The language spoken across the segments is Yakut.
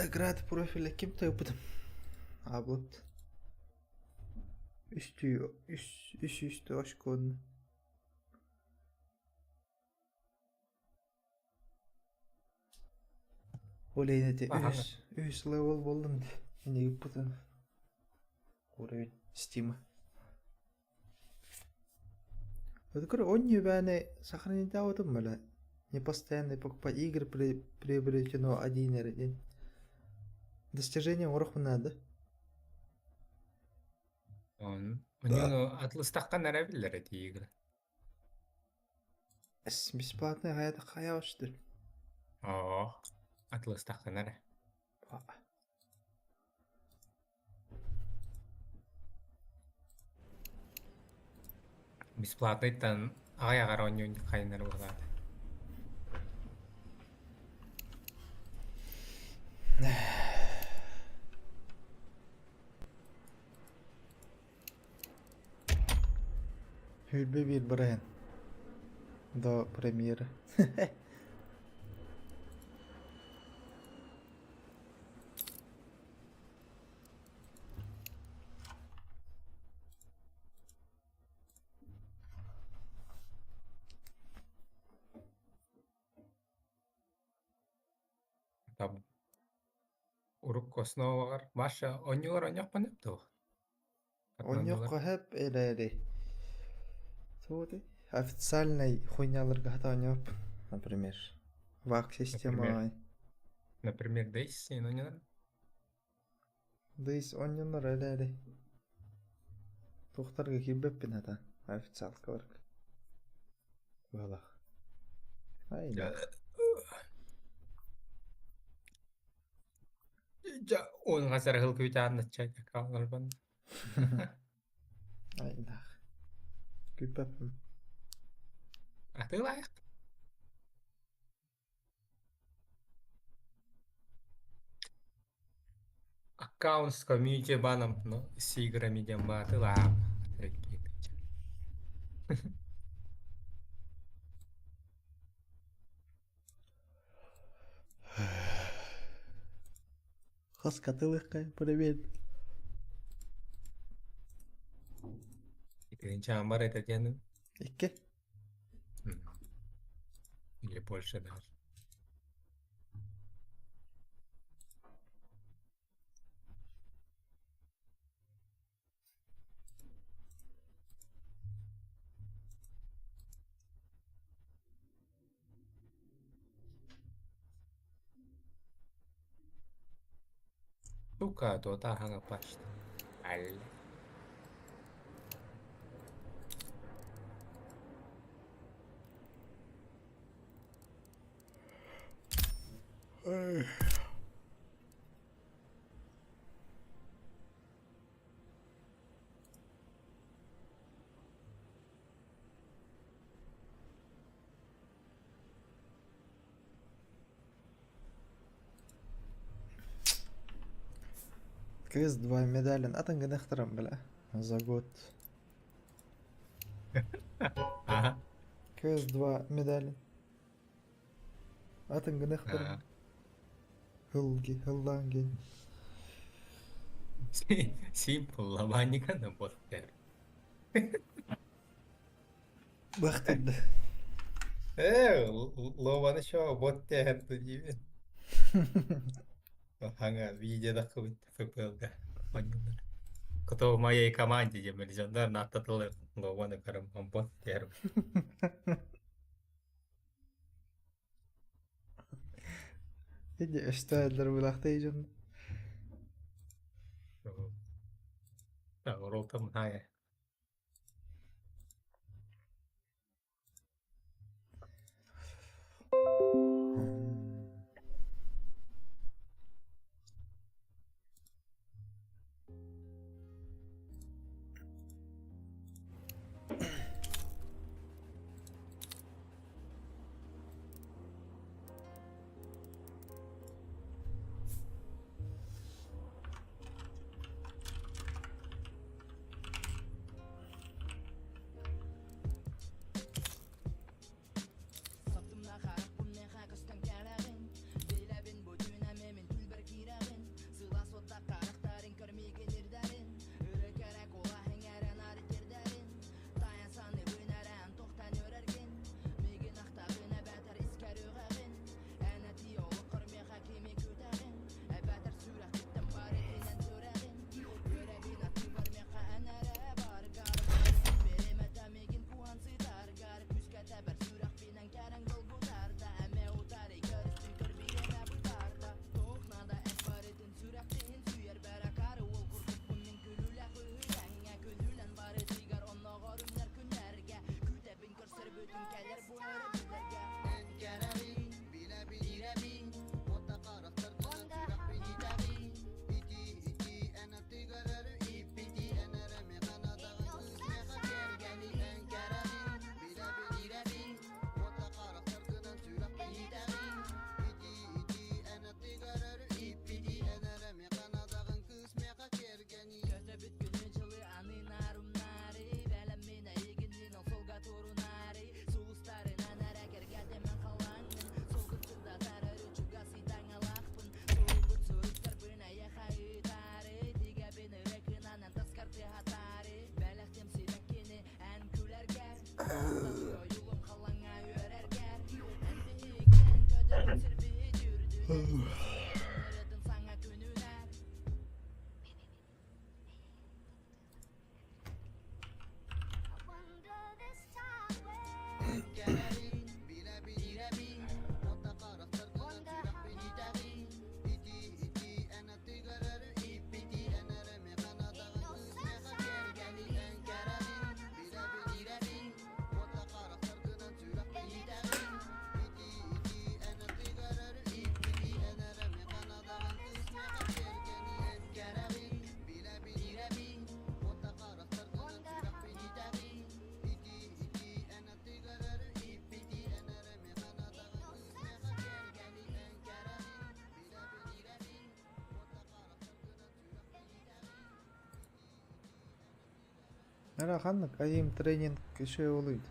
Наград профиля ким тыыппытым? Аабылыт. Үстүү үс үс үстүү очкону. Ол иһин ити Аһаҥа. үһүс үһүс левел буоллум дии. Ини ыыппытын. Уровень Стима. Вот он не сохранить бля. Не постоянно покупать игры при приобретено один один. Достижение урох надо. Он Оньону атлыстаххан эрэ биллэр этии игры. Бесплатный хайа хайа что Оо, атлыстаххан эрэ. Бесплатныйтан аҕай аҕар оонньуун хайыннар буолаата. Hürbe bir быраһын до премьеры. Там урукку основаҕар Маша оонньуулар оонньуохпун сөп дуо? Онньуохха сөп эрээри официальнай хуйняларга хата оонньооппун например вак система Например, Days оонньонор Days оонньонор эрээри туохтарга киирбэппин хата официалкаларга быһалаах Дьэ, уонга сарыһыл күүтээн аккауннарбын. Айдаах. Күүппэппин. Атыылаах. Аккаунт с комьюнити баном, но с играми диэн баатылаам. Хас катылыхха привет. Итинчаамбар это диэн Икки. Или больше даже. Сука, туота аһаҥа пачта. Алле. Кыыс два медалин атын гынахтаран бля за год. Ага. Кыыс два медалин атын гынахтаран Хылги хыллаан гин. Simple лабанника на боттер. Бахтырды. Лобаны еще бот тэһэр диибин. Хаҥа видео таххыбыт ФПЛ-га оонньууллар. Кто в моей команде диэн миллионер нааттатылар Лобаны көрөн бот тэһэр. Иди өстөөллөр булахтай дьон. Ролтам хая. Ара ханнык айым тренинг еще олуйд.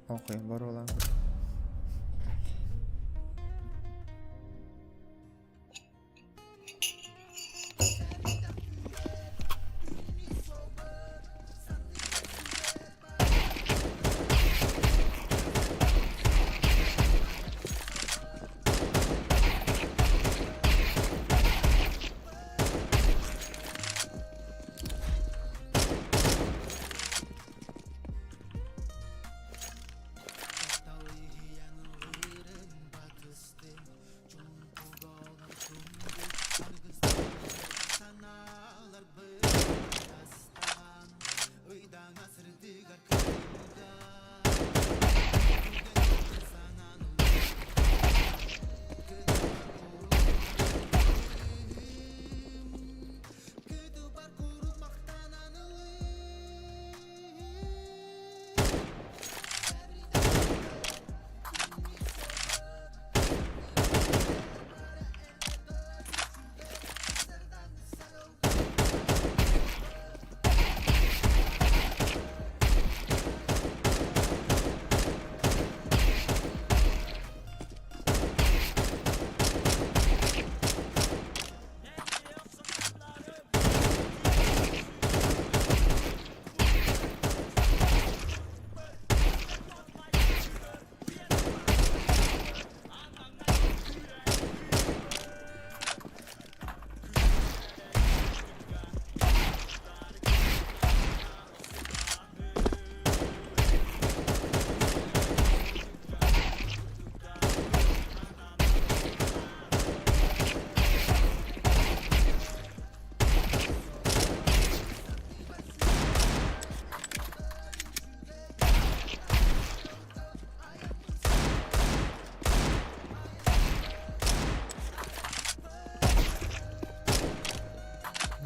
Окей, бар olan.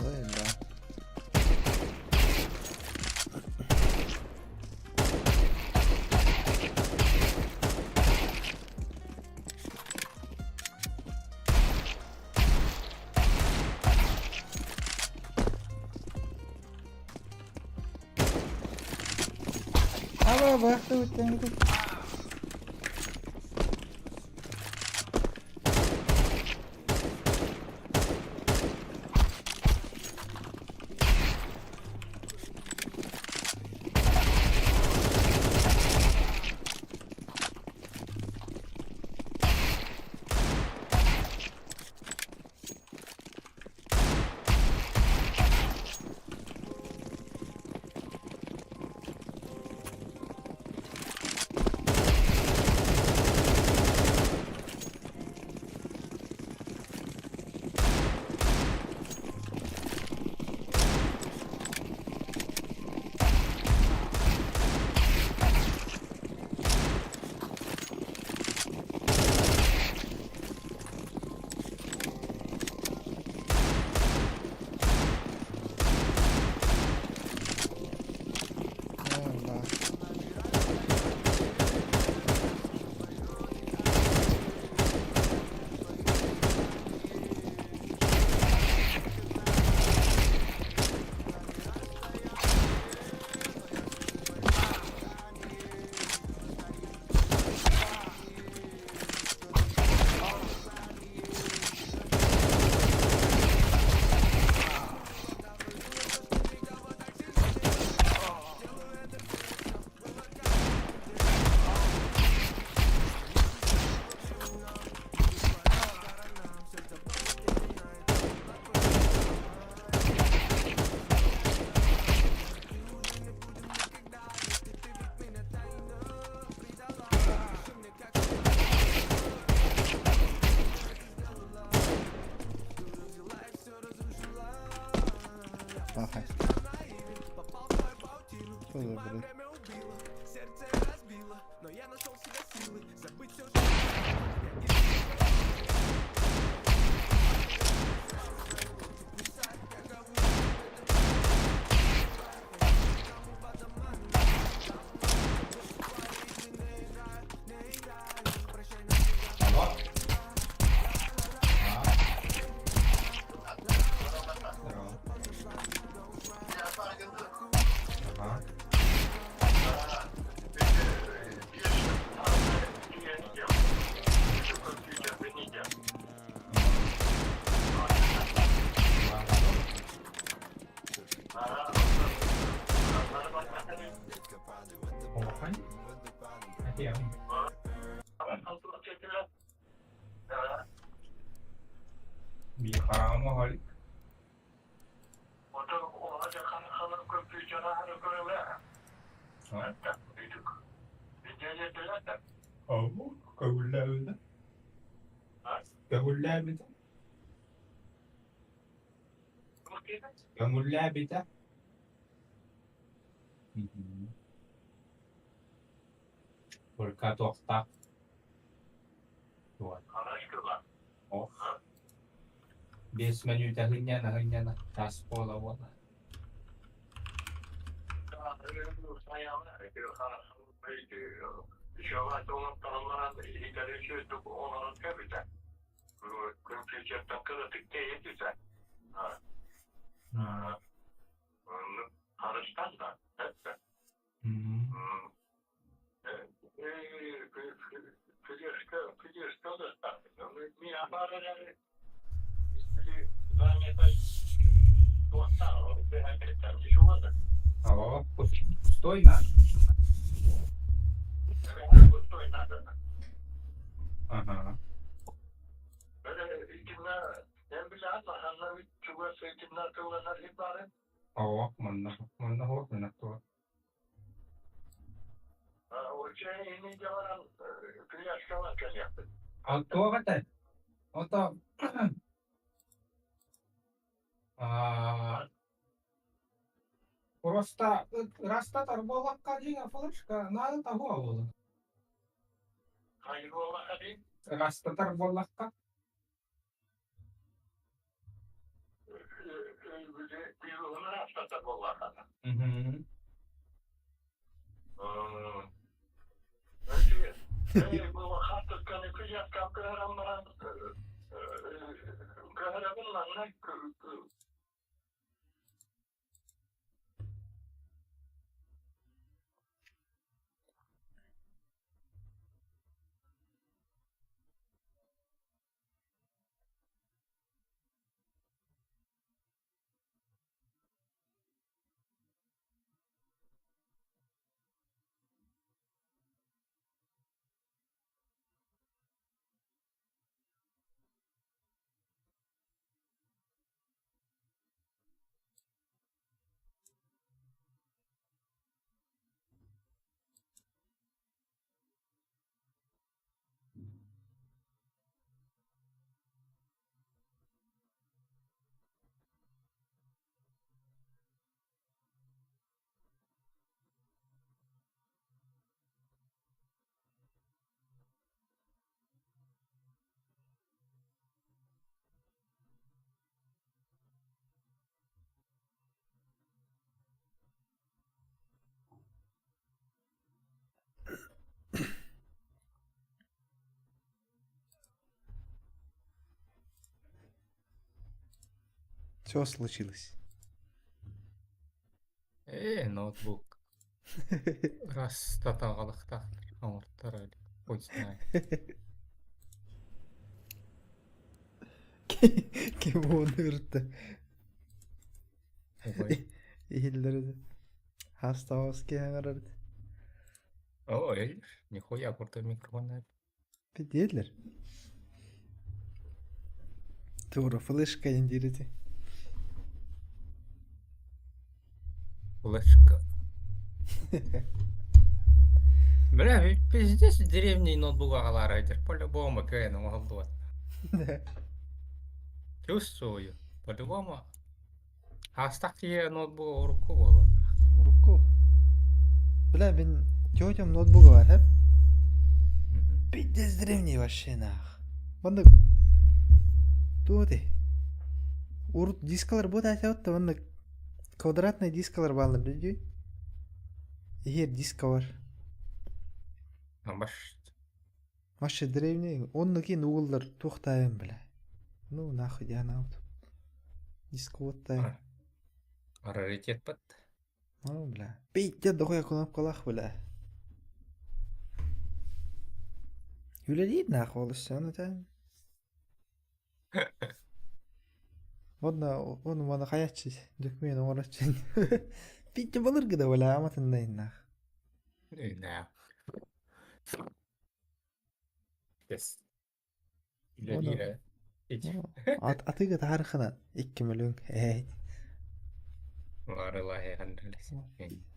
Ой, да. Aba бахты өттен. Что за бред? Алло? А? Здорово. Ага. Улахан? Этиэм. Биир хараҕым оһолик. Көҥүллээбитэ. Көҥүллээбитэ. Көҥүллээбитэ. Только туохтаах Ох. Биэс мүнүүтэ аһынньана-аһынньана таас буола-буола. Алло, пустой надо. Ага. Оо, манна манна суох манна туох. А туох этэй? Ото аа просто растатар буоллахха дьиҥэ флешка наада того буолар. Растатар буоллахха. Мгм. Что случилось? Ээ, ноутбук растатаҕалыктаах оҥортор хоть знает. Ким уону ырытта? Ой. Иһиллэр Хастаҕас киһи аҥарар. Ой, нихуя курдук микрофон. Диэллэр. Туора флешка диир этэ. Флешка. Бля, пиздец древний ноутбук аҕалаарайдыр. По-любому кыайан оҥоһуллубат. Чувствую. По-любому. Аастах киһи ноутбук урукку буолар. Урукку. Бля, мин тетям ноутбуга бар, хэп? Пиздец древний вообще нах. Маннык туох этэй? Урут дискалар бу таатабыт да маннык квадратный дискалар бааллар дии. Иһиэр диска бар. Маш Вообще древний. Онно киин угуллар туох таайан бля. Ну нахуй дианаут. Дисковод таайан. Раритет бат. Ну бля. Пиздец дохуя кнопкалаах бля. Үлэлиир нахуй ол өссө ону этэн. Уонна уонна маны хайаччы документ оҥороччу. Пиздец былыргы да бля аматыннайыннаах. Наа. Yes. Уонна Үлэлиирэ. Ич. Атыыга таарыхына икки мөлүҥ ээй.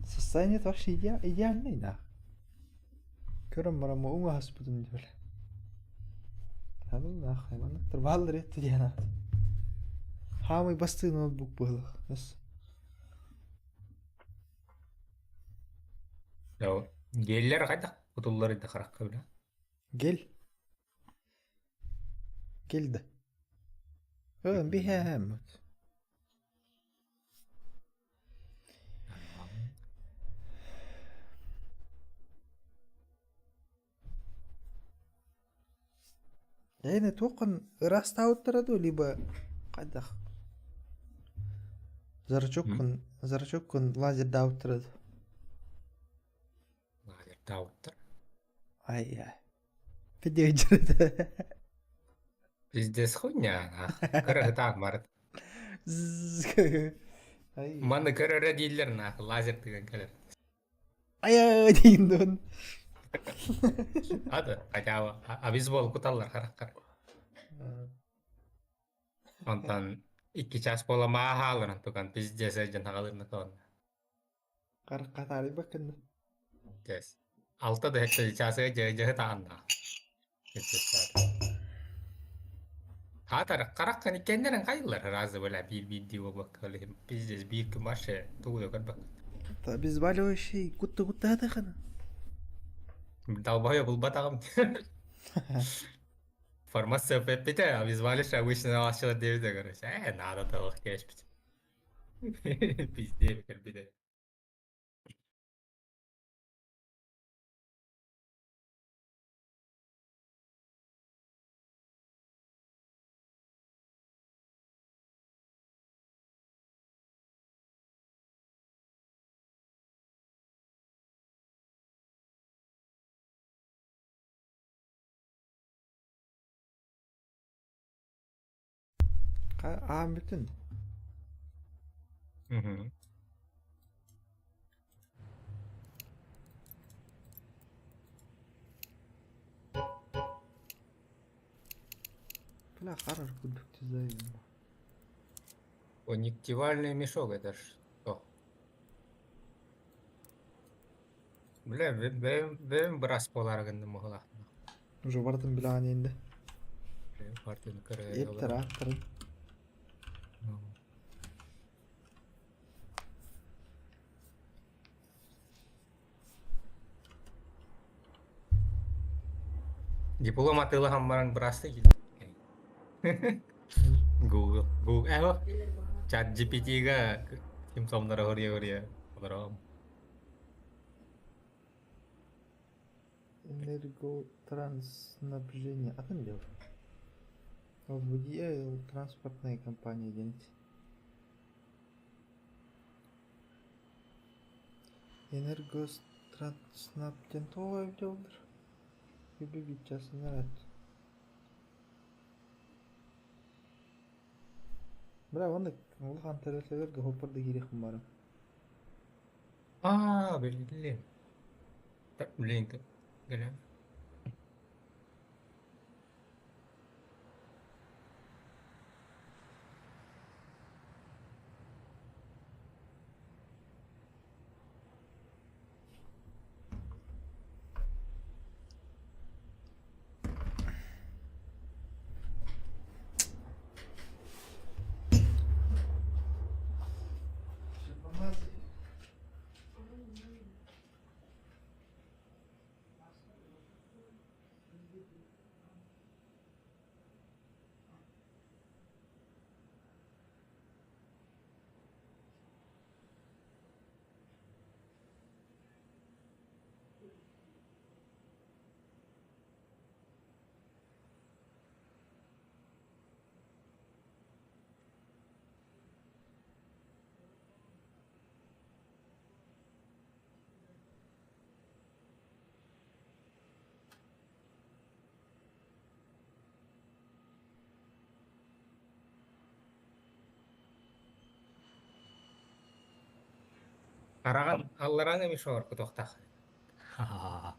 Состояние вообще идеальный нах. Көрөн баран уҥа хаспытым диэбил. Аны нахуй манныктар бааллар этти диэн аат. Хаамай бастыы ноутбук быһылах. Өс. Геллер хайдах кутуллар да харахха бile. Гель. Гель да. Ön биһээһэммит. Эйне туоххун ыраастаабыттара дуу, либо хайдах зрачоккун лазердаабыттара дуу? Лазердаабыттар. Ай-яй. Пидиэдьэрэтэ. Пиздец хуйня, кырыһытаах барыт. Ай. Маны көрөрө дииллэр нах лазер тыган кэлэр. Ай диин дун. Ады, хотя бы абизбол куталлар харахтар. Онтон икки час буола мааһааларын туган пиздец дьон хагалырна тоонна. Хараххатаарыйбаккын. Yes. Алта да хетте часыга дьэ таанна. Хаатар хараххын иккиэннэрин хайыллар разы бля биир биирдии буолбакка пиздец биир күн вообще тугу да көрбөккүн. Обезболивающий кутта-куттаатахына. Долбоеб булбатаҕым. Формация эппитэ, обезболивающий обычно алааччылар диэбитэ, короче. Надо того кээспит. Пиздец кэлбитэ. Аан бүтүн. Бля, харар курдук дизайн. Конъюнктивальный мешок это что? Бля, бэйэм быраас буолаары гынным быһыылаах. Уже бардым билэҕин инде. Бардын көрө Эптер ааттарын. Диплом атыылаһан баран быраастыы Google Google э Chat GPT-га симптомнары хоруйа-хоруйа олороом. Энерготранснабжение атын дел. ЛВД транспортная компания диэн. Энерготранснаб диэн тоҕо эбитэ буоллар? Үбү бүччэсинэр Бля, оннук улахан тэрилтэлэргэ хоппор да киириэхпин баҕарабын. Аа, биллим. Блин, гөлөм. Хараҕын аллараҥа мишор кутуохтаах. Ха-ха-ха.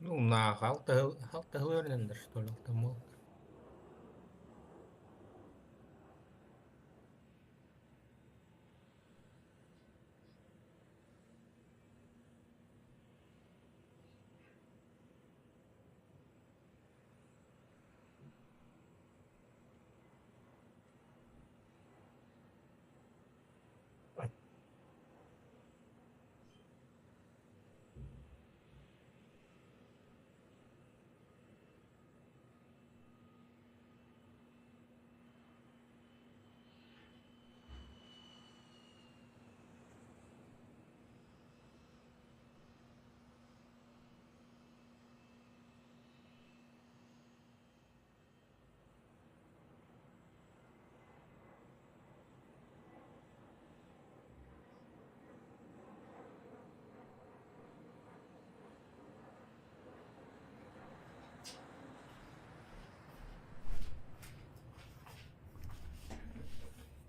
Ну, на алта хыл что ли, алта мол.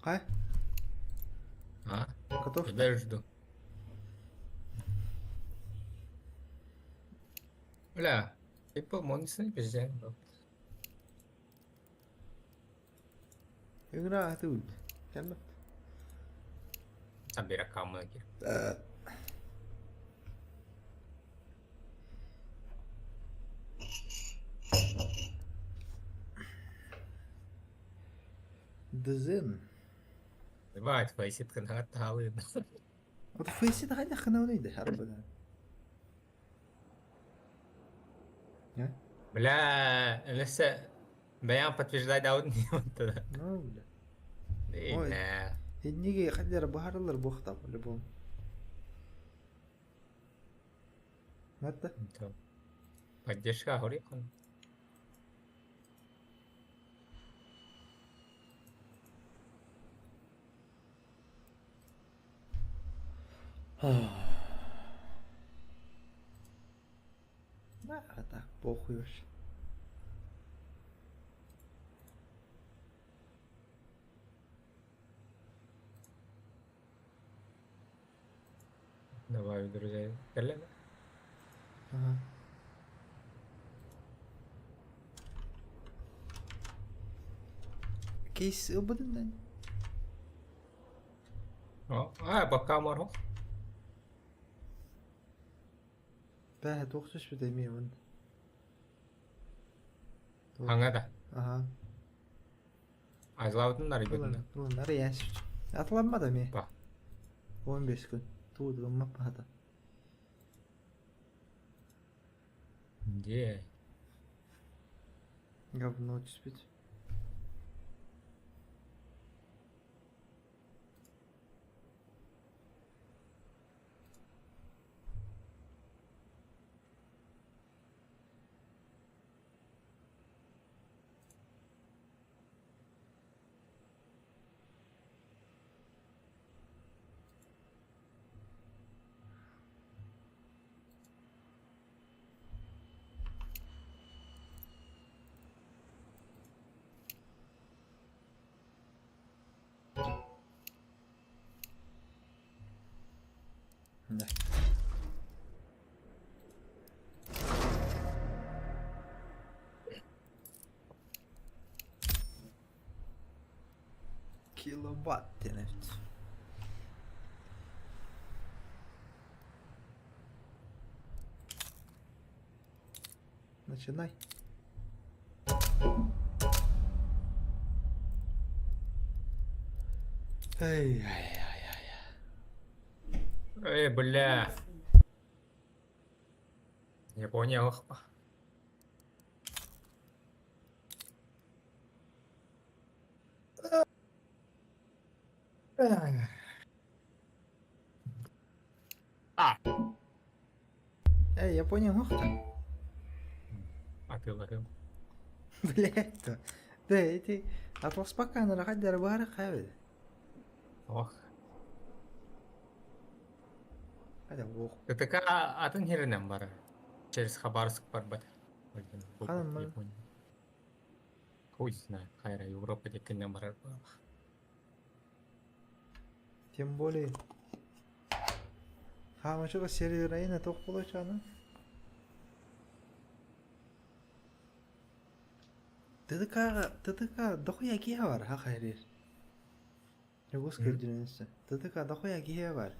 Хай, А? Готов? Тебя жду. Бля, типа монстры пиздец. Игра тут. Кэлбэт. Там биракамы. Дызын. Ебать, фейсит кынһаҥат таһалыын. Вот фейсит хайдах гынабыный да арбадан. Бля, өссө бэйэм подтверждать даун тогда. Ну, бля. Ой. Инниги хайдара баһарылар буохта по-любому. Мэтта? Поддержка горикон. Да, так, похуй вообще. Добавить друзей. Кэллэ? Ага. Кейс ылбытын А, пока морох. Бээ, туох түспүтэ эмиэ уон. Хаҥа да. Аха. Азлаутын арыйбытын. Ылан арыйааш. Атыламмат эмиэ. Ба. 15 күн. Тугу гыммат баһата. Где? Говно түспүт. Да. Киловатт диэн эбит. Начинай. Эй, ай, ай, ай. Эй, бля. Япония оһох. А! Эй, Япония оһох да? Атыылаһыам. Блядь, то. Да, эти атласпакка хайдары баара хайбыт. Ох. Хайда ох. ТТК атын херинен бара. Через Хабаровск барбат. Ханым бар. Япония. Хуй знает, хайра Европа деккеннен барар буолла. Тем более. Хаамачыга сервер айына тоқ болачаны. ТТК ТТК дохуя киһи бар ха хайрир. Югус көрдүнүсү. ТТК дохуя киһи бар.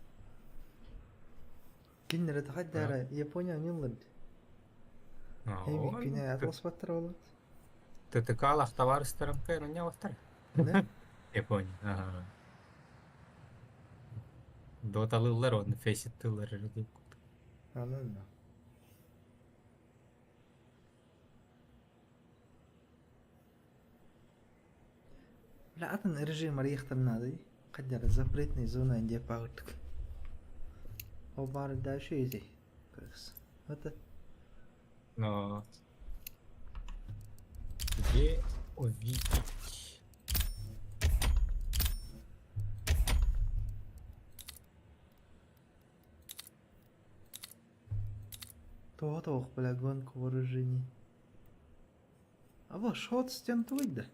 Киннere тахаддара Япония ныллар. Эми күнэ атласпаттар болот. ТТК лахтаварыстарым кайрыня вахтар. Да? Япония. Ага. Доталылар оны фейситтылар деп. Анан. Бля, атын режим арыйахтарнаады. Қаддара запретный зона деп багыттык. О бары дальше изи. Это Но где увидеть? то бля, гонку вооружений. А вот шот стен да.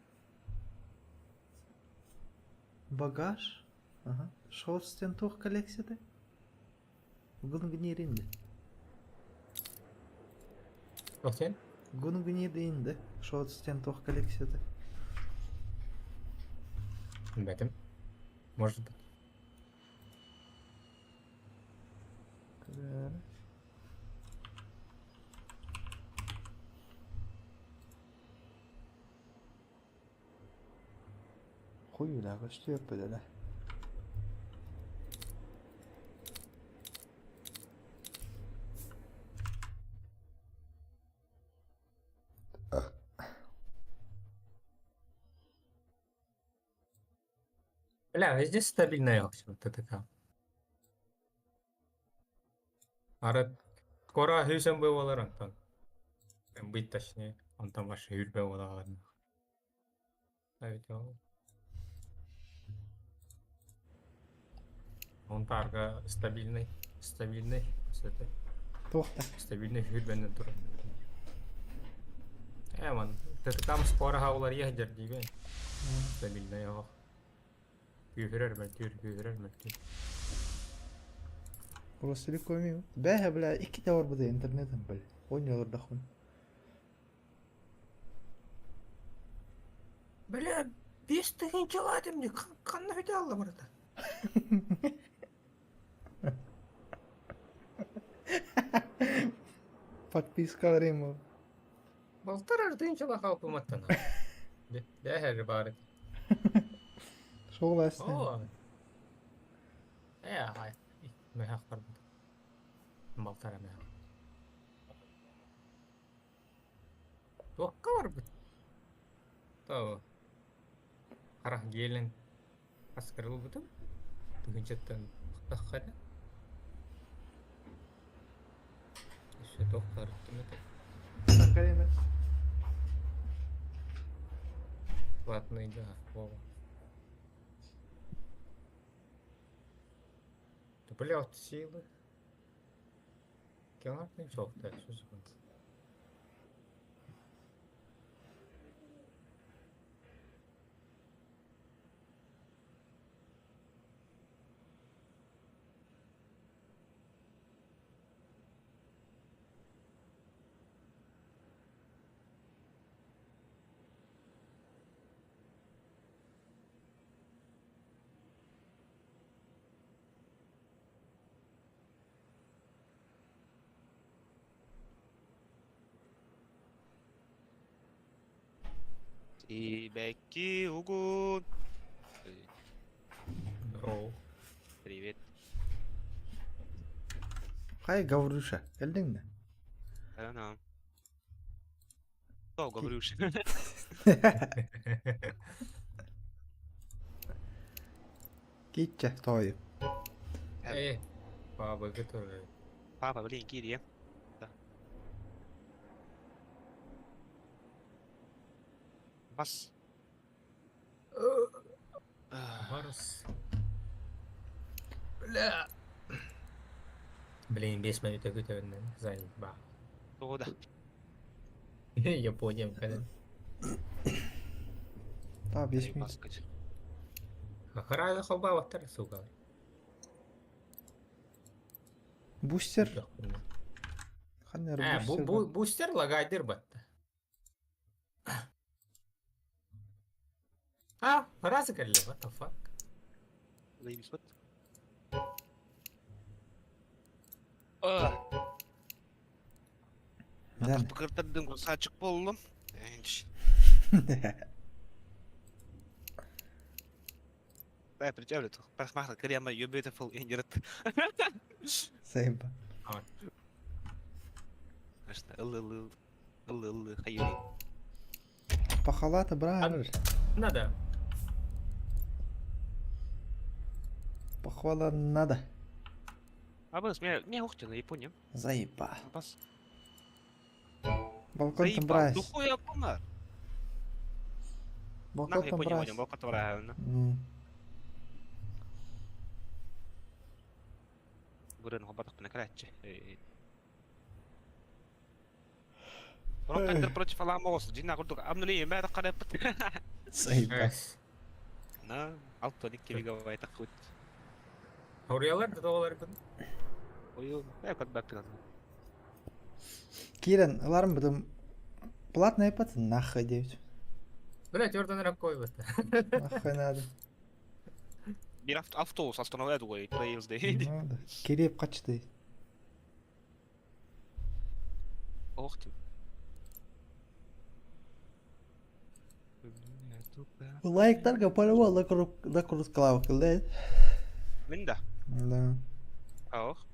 Багаж. Ага. Шот стен тух коллекцияда. Гунгниринде. Сен? Гунгниринде. Шот стен тух коллекцияда. Бәтім. Может быть. Хуй бля, что я Бля, везде стабильная все ТТК. Ара скоро хүсен болар Антон. Быть точнее. Антон ваше хүрбе болар. Он тарга стабильный, стабильный, Туохта. Стабильный хүрбенен турар. Э, ман, ТТК скоро хаулар ехдер дибен. Стабильный ох. Күүһүрэр мөлтүүр, күүһүрэр мөлтүүр. Ростелекоми. Бэһэ, бля, икки бар буда интернетым, бля. Ойнолор дахун. Бля, 5 тыһыынча ладым ханна хүтэ алла барыта. Подпискалар ему. Балтар тыһыынча халпыматтан. Бэһэр бары. Шоу ластен. О. Э, ай. Мехах бар. Балтара мехах. Туохха бар бит. То. Харах гелен аскырыл бутым. Тыһыынчаттан таххата. Еще тохтар это. Сакареме. Платный, да, Вова. Да бля, вот силы. Километр так, что за Сибэкки угун. Здорово. Привет. Хай, Гаврюша, кэллиҥ да? Да, Долго врешь. Китчэ тоойу. Э, папа который. Папа, блин, кири. Да. Бас. Барс. Бля. Блин, 5 минут күтөбүн заебал. Тоҕо да. Япония кэлэн. Та 5 минут. Баскыч. Харайда холбаабаттар, сука. Бустер. Ханна Э, бу бустер бу бустер лагайдыр батта. А, разы кэллэ, what the fuck? Заебись, вот. А, Дэн. Кыртардым, красавчик буоллум. Энч. Дай причалит. Парикмахер Крема, you beautiful idiot. Сайба. Конечно, ылы-ылы, ылы-ылы, хайы. Пахалата брар. Надо. Похвала надо. А быс, меня ухтина, Япония. Заеба. Бас. Балкон там Заебал. брась. Ну хуя кунар. Балкон Нахуй там Япония, брась. балкон там М. Гурен хобатах калаччы. Рокандер против Аламос. Дина курдук. Амнули мээр карап. Заеба. На, алты гигабайт акыт. Хоруялар да тоҕолор бун. Ой, я как бак. Кирен, ыларым бутум. Платный iPad нахуй девять. Блять, ордан ракой бат. Нахуй надо. Бир автобус остановляет ой, трейлс дейди. Надо. Кирип качты. Ох ты. Лайктарга по-любому накрут клавка, да? Мен да. Да. Ох,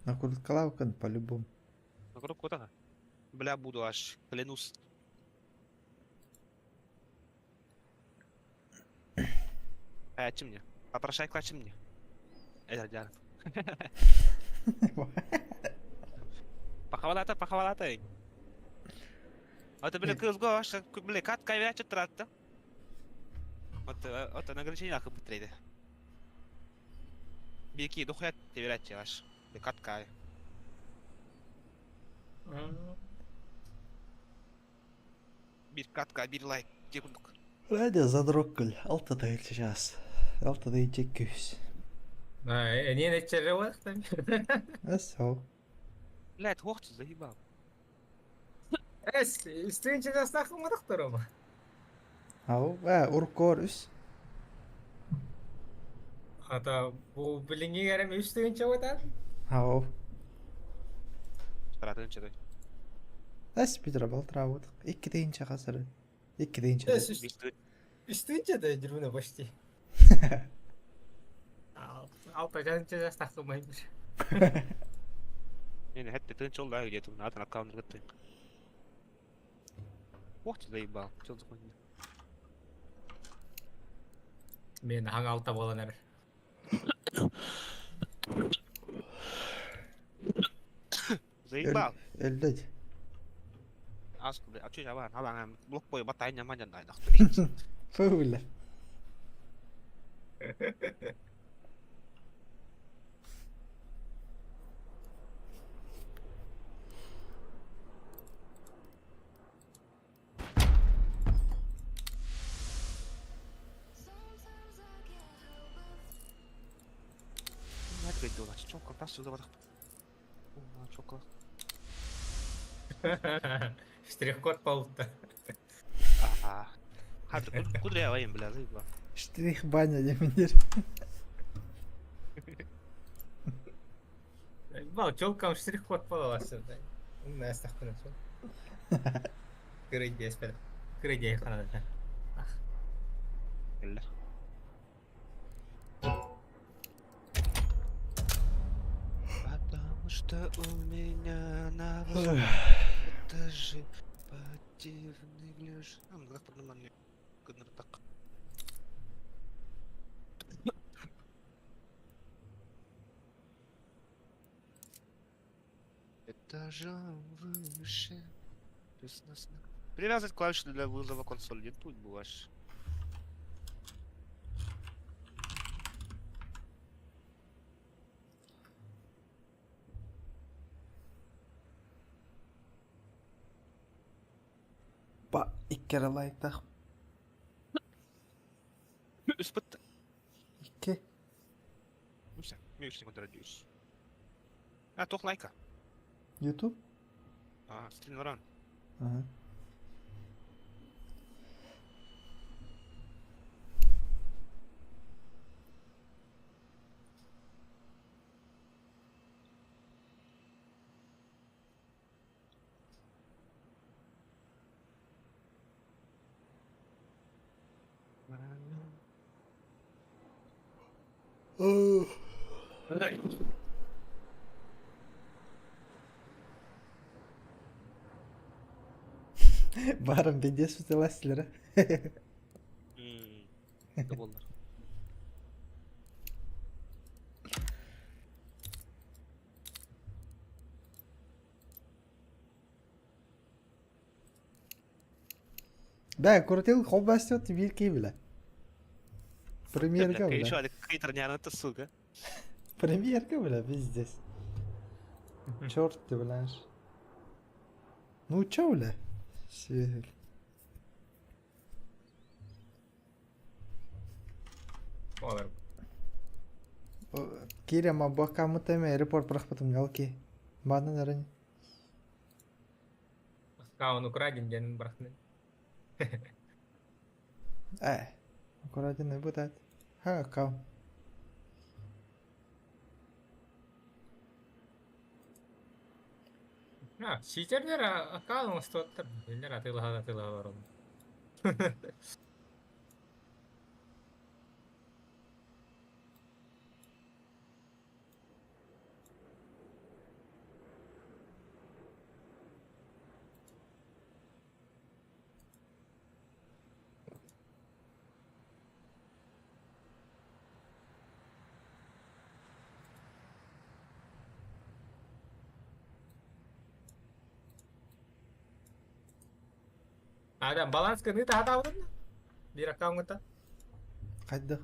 Накрут клавка по-любому. вокруг куда? Бля, буду аж, клянусь. А, чем мне? Попрошай клачи мне. Это дяр. Пахавалата, пахавалата. А ты, бля, кызго, аш, бля, кат кайвячы тратта. Вот, вот, на ограничение нахуй быстрее. Бики, духуя тебе аш. Бля, каткай. Бир катка, бир лайк. Где курдук? Радио задроккуль. Алта тыгыл сейчас. Алта тыгыл күйс. Не нечерре там. Эс хо. Блядь, хохту заебал. Эс, үстүн часах мадактар. Ау, э, уркор үс. Ата бу билинги керем үстүн чаватан. Ау. Таратын чыды. Эс битра балтра вот. Икки дейинче хасыр. Икки дейинче. Эс үстүн чада жүрмүнө почти. Алта жанча жастах кылмайбыр. Не, хәтта тынч ул да где-то надо аккаунт гытты. Ох ты заебал. Чё за хуйня? Мен хаң алта боланар. Заебал. Элдет. Аз бля, а чё я ван, алан блок бой батай няман жандай. Фуля. Надо делать, чё, как нас сюда вот. О, чё, Штрих-код полта. Ага. Хады, куда я воин, бля, заебал. Штрих баня демендер. Бал, чолкам штрих-код полаласы. Умная астахпына шол. Кырыйдес пед. Кырыйдей ханада. Бля. Потому что у меня на Лежи, подивный лежи. Этажом выше. Привязать клавишу для вызова консоли. Тут бываешь. Ба икки эрэ лайктаах. Үспүт. Икки. А, туох лайка? Ютуб? А, стрим баран. Ага. Баарым пиздец суталастылар. Да буоллар. Да, крутил холбастет вилки бля. Премьерка, бля. Еще какие-то сука. Премьерка, бля, пиздец. Черт ты, бля. Ну чё, бля? Сил. Олар. Киря ма бакамы теме репорт бырахпытым ялки. Бадан эрен. Аккаунт украден диэн бырахны. Э. Аккуратно бутат. Ха, аккаунт. А, читердер аккаунт оҥостуоттар. Кинилэр атыылаһан атыылаһа олороллор. Адам баланс гыныы таһатаабытын биир аккаунҥуттан. Хайдах?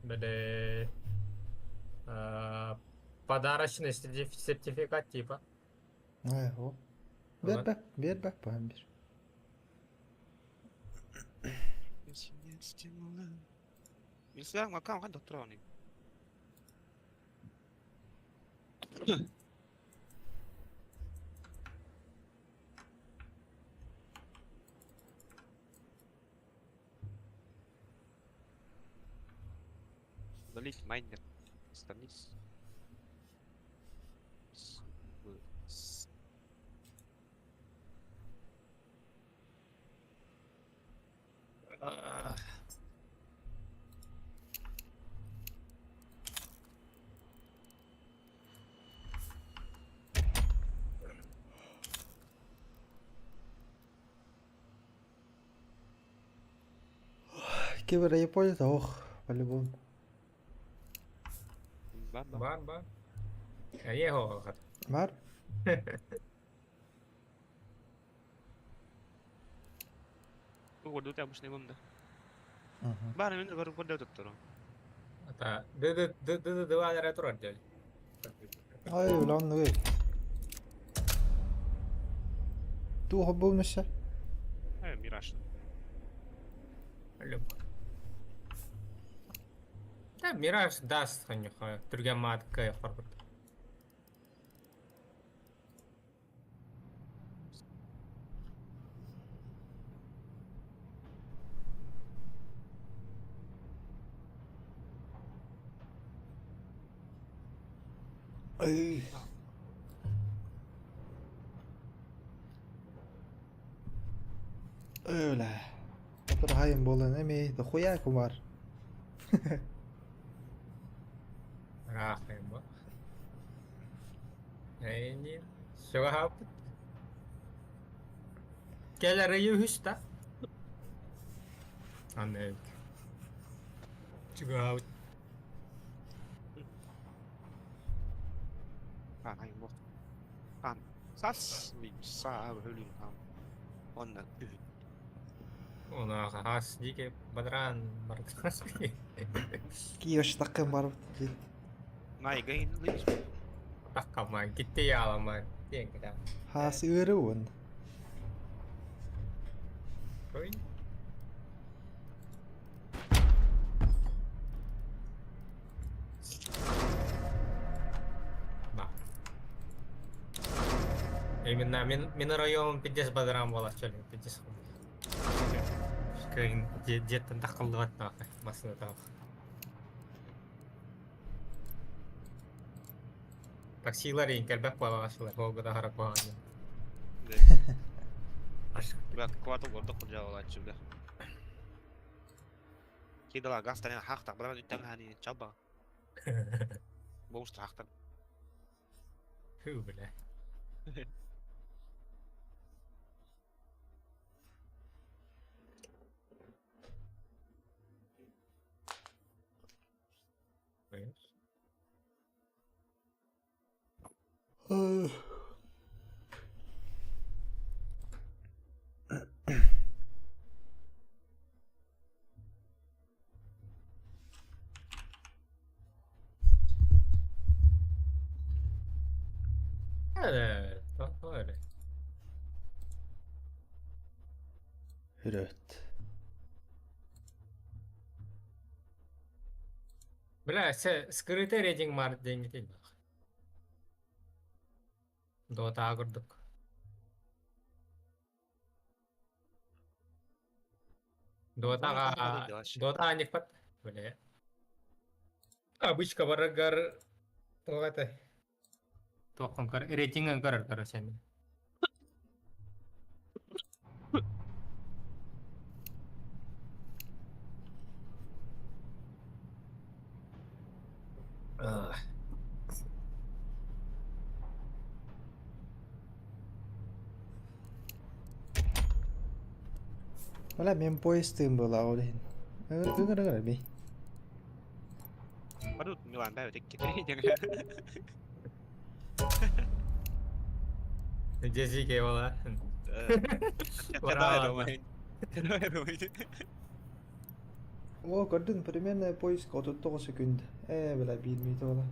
Били подарочный сертификат типа. Э, о. Биэрбэ, биэрбэ, баһан биир. Мин аккаунт хайдах тураҕыный? Удалить майнер. Страниц. С, В, С. Кибер Япония, ох, по-любому. Ба, ба. Бар, бар. Эйиэхэ хат. Бар? Угорду обычный бомда. Мгм. Бар, мен бар көрдө туттуру. Ата ды ды ды ды ды эрэ турар дьэ. Ай, бля, оннугуй. Туох буолмуша? Э, Мираж. Люб. Да, Мираж даст ханьха. Түргэн маатка хорбут. Ай. Öyle. Otur буолан эми дохуя кумар. Ыраах бу. Эйни. Сугаһааппыт. Кэл арыйы үһүс да. Аны чугаһаабыт. Хан сас саа өлүн хан онна үһү. Оны хас дике бадран бардас. Киев таккын барып дин. Найгайын лыйс. Таккаман китте яламан. Диэн кета. Хас ыыры уон. Ой. Ба. Именно мин район пиздец бадран буолаччы пиздец. Кыын дьиэттэн таххаллыбат наахай массыына таах. Таксилар иин кэлбэт буолаҕаччылар буолга да аһара куһаҕан. Квартал гордок курдьаалааччы бля. Кидала газ таня хахтах, бара үттэн хани чалба. Боуста хахтар. Ху бля. Evet, öyle. Rött. Бля, се скрытый рейтинг мар деньги тейбах. Дота курдук. Дотаҕа Дота аньыкпат. Бля. Обычка барыгар туох этэй? Туоххун көр рейтингин көрөр короче мин. Бля, мен поезд была ол иһин. Ыҥыр ыҥыр би. Барут Милан бәбе текке. Дезике буола. О, көрдүн, примерно поиск 39 секунд. Бля, биир минута буола.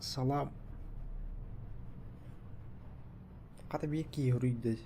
Салам. Хата биир киһи суруйда.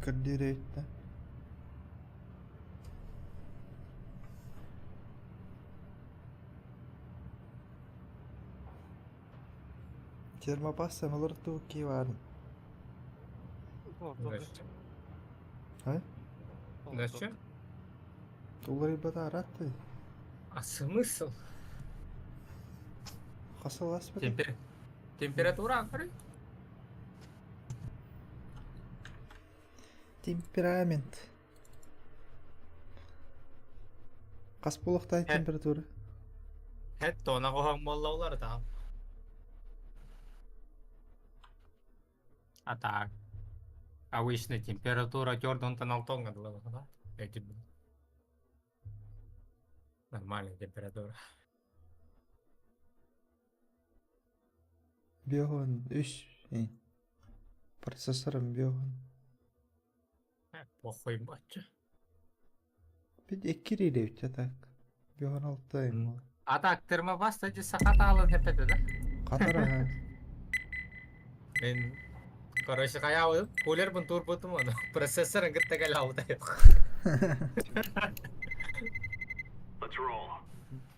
Көрдүүр Термопаста олор туукки баарын. А? Зачем? Уларыйбата араатты. А смысл? Хасыласпыт. Температура анхары? Темперамент. Хас буолуохтаах температура? Хэт тона хоһоҥ буолла там. А так. Обычная температура төрдөн алтонга дылы да? Нормальная температура. Биоһун үс процессорым биоһун. Похуй бачча. Бит икки риле так. Биоһун алта им. А так термопаста эти сахатаалын хеппете да? Катар аха. Мен короче хайаабытым кулербын туурбутум ону процессорын кытта кэлэ аутайық.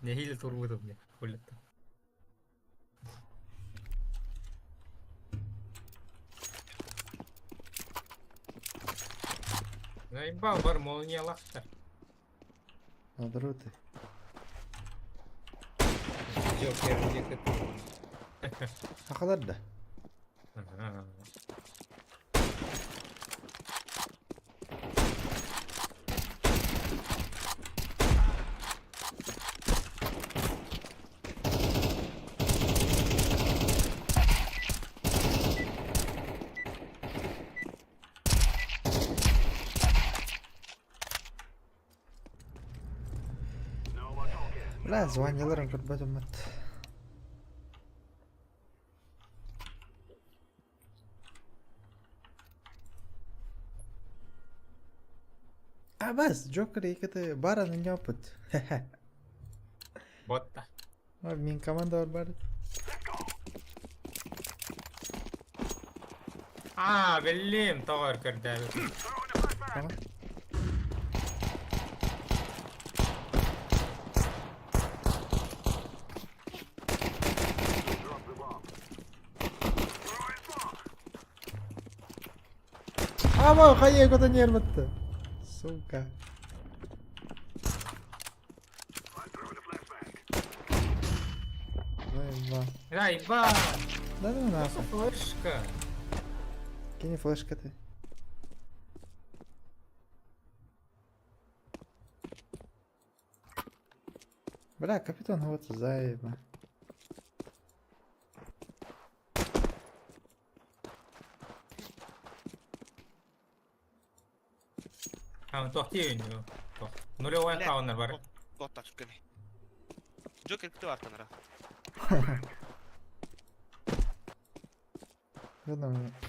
Нэһиилэ туурбутум не кулерта. Заебал бар молниялахтар. Надруты. Джокер где Сахалар да. Ага. Бля, званияларын көрбөтүм мат. Абас, Джокер екіті бар аны опыт. Ботта. Мин команда бар бар. А, биллим, тоҕор көрдөөбүт. Tamam. Ама, хайа куда нерватты. Сука. Заеба. Заеба! Да ну нахуй. Флешка. Кинь флешка ты. Бля, капитан вот заеба. А, тохти Нулевой аккаунт бар. Вот так кини. Джокер кто артанара? Я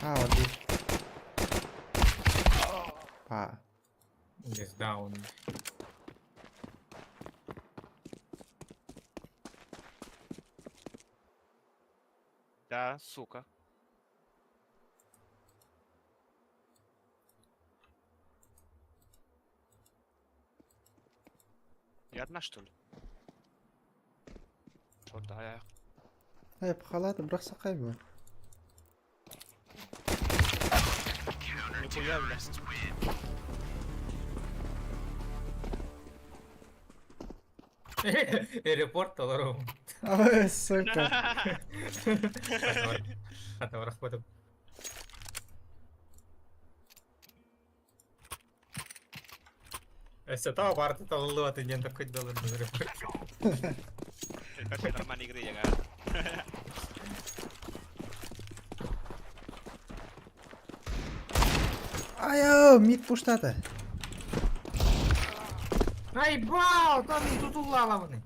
А, вот здесь. Па. Здесь даун. Да, сука. Я одна, что ли? Что, да, я... Эй, халаты, бросай бы. Нихуя, блядь. Репорт толору. Ой, сука. Атавар Өссө таа барты талыллыбаты диэн такой доллар репорт. Перший нормальной игры я Ай, мид пуштата. Ай, бау, там тутуллалабыны.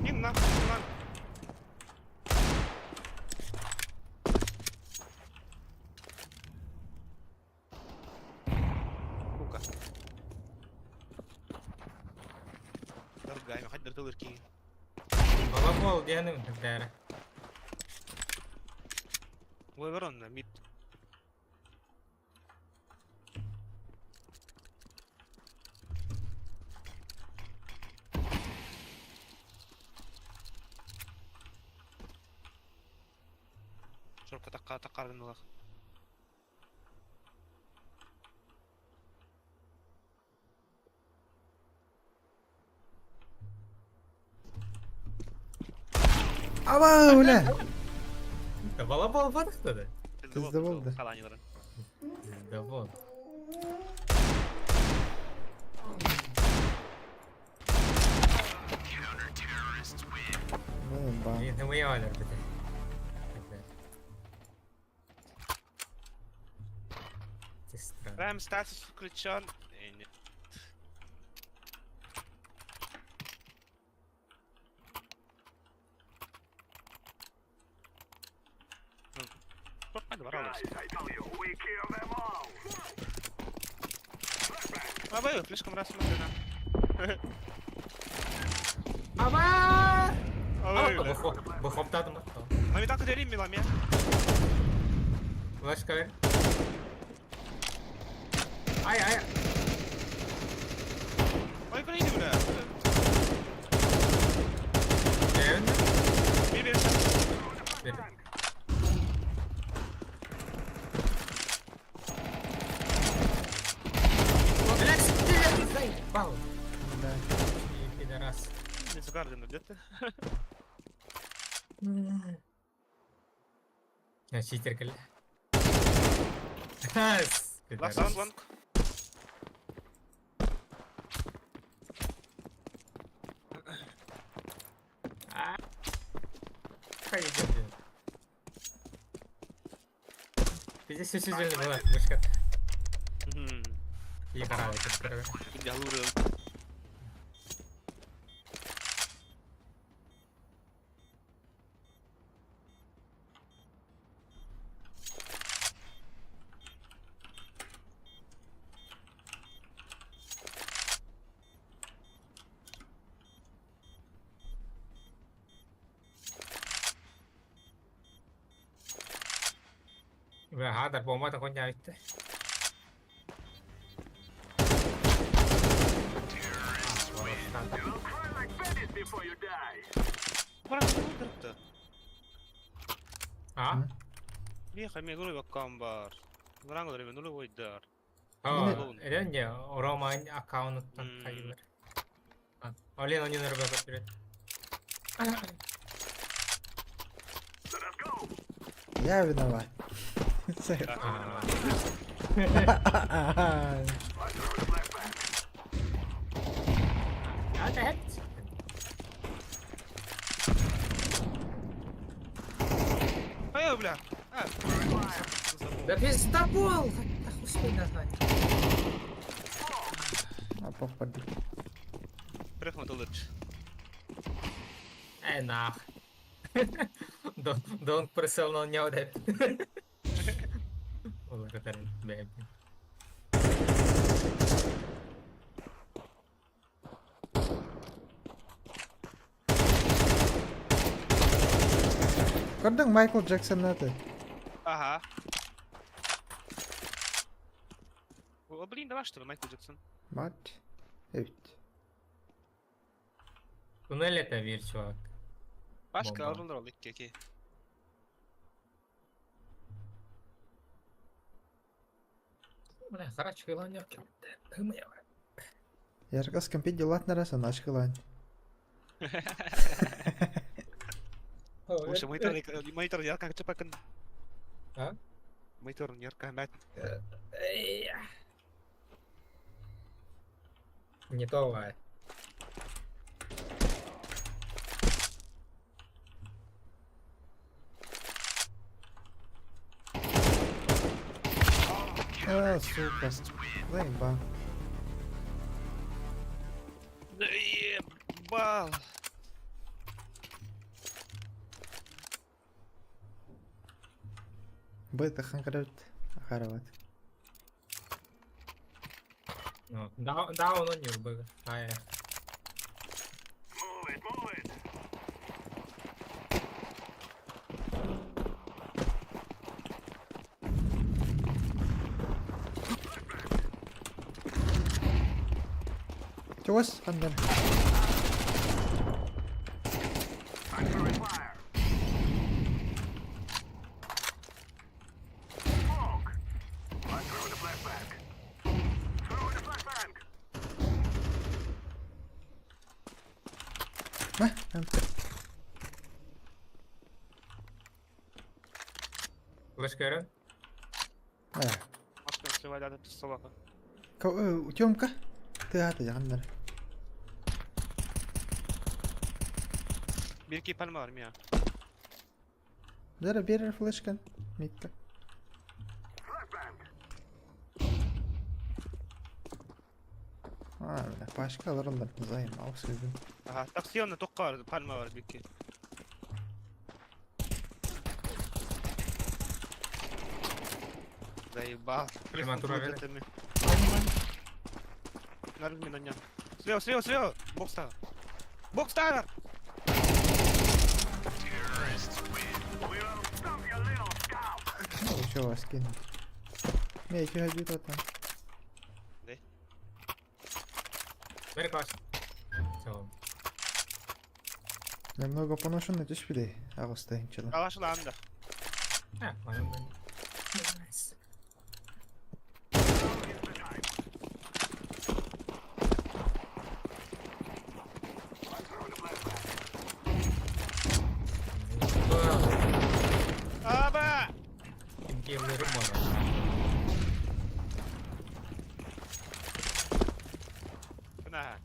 И нахуй, на. Сука. Дорогая, хоть дырки. Балабол диэним дәрі. Ой, ворон на мид. Шорка такка таккарынылах. Аба, бля! Балабол буолбатах да? Пизда болды. Халаниларын. Пиздобол. Ну, ба. Не мы бите. Ты странно. Рэм статус включен. Не. Абай, слишком раз смотрю. Аба! Абай, Бухоптадым. Мамитанка дерим миламе. Флешка бер. Ай, ай. Ой, куда бля? Эвен. Bir bir. Бер. Блядь, ты заебал. Да. И пидорас. Не загарден, где ты? Я читер кэллэ. Last round, long. Здесь все сюжетно было, мышка. И каравай, каравай. Я Бля, хадар бомба коня үтте. А? М? Меха, мне грубо камбар. Врангл нулевой дар. Реально, Рома аккаунттан хайылар. Олен они нарбага вперед. Я виноват. Ай, бля. А. Да пиздобол! Успей назвать. А похуй. Прыгнул лучше. Эй, нах. Don't personal know that. Ол катар бэби. Көрдүң Майкл Джексон аты. Ага. О, блин, давай что ли, Майкл Джексон. Мать. Эбит. Туннель это бир чувак. Башка орундар ол икки ки. Бля, харачка илан yok. Яргас компи делат нараса начкылан. Слушай, монитор, монитор ярко чапакын. А? Монитор ярко мать. Не то, а. А, сука. Заеба. Ебал. Бета ханкарат. Харават. Ну, да, да, он не был. Ай. Чугас хандар. Флешка эрэн. Маска сливать пистолета. Тёмка, ты ата яғандар. Bir iki palma var Mia. Бері берер флешкан. Митка. А, бля, пашка аларындар займ, ауыз сөзім. Aha, taksiyonda tokka var, palma var bir iki. Заебал. Прямо тура бери. Слева, слева, слева! Бокстар! Бокстар! Ну, еще вас кинуть. Не, еще один там. Бери класс. Все. Немного поношенный түспіде, ағыстайынчылы. Алашыланды. А, понял. Nice. Аба! Кемлерім бар. На.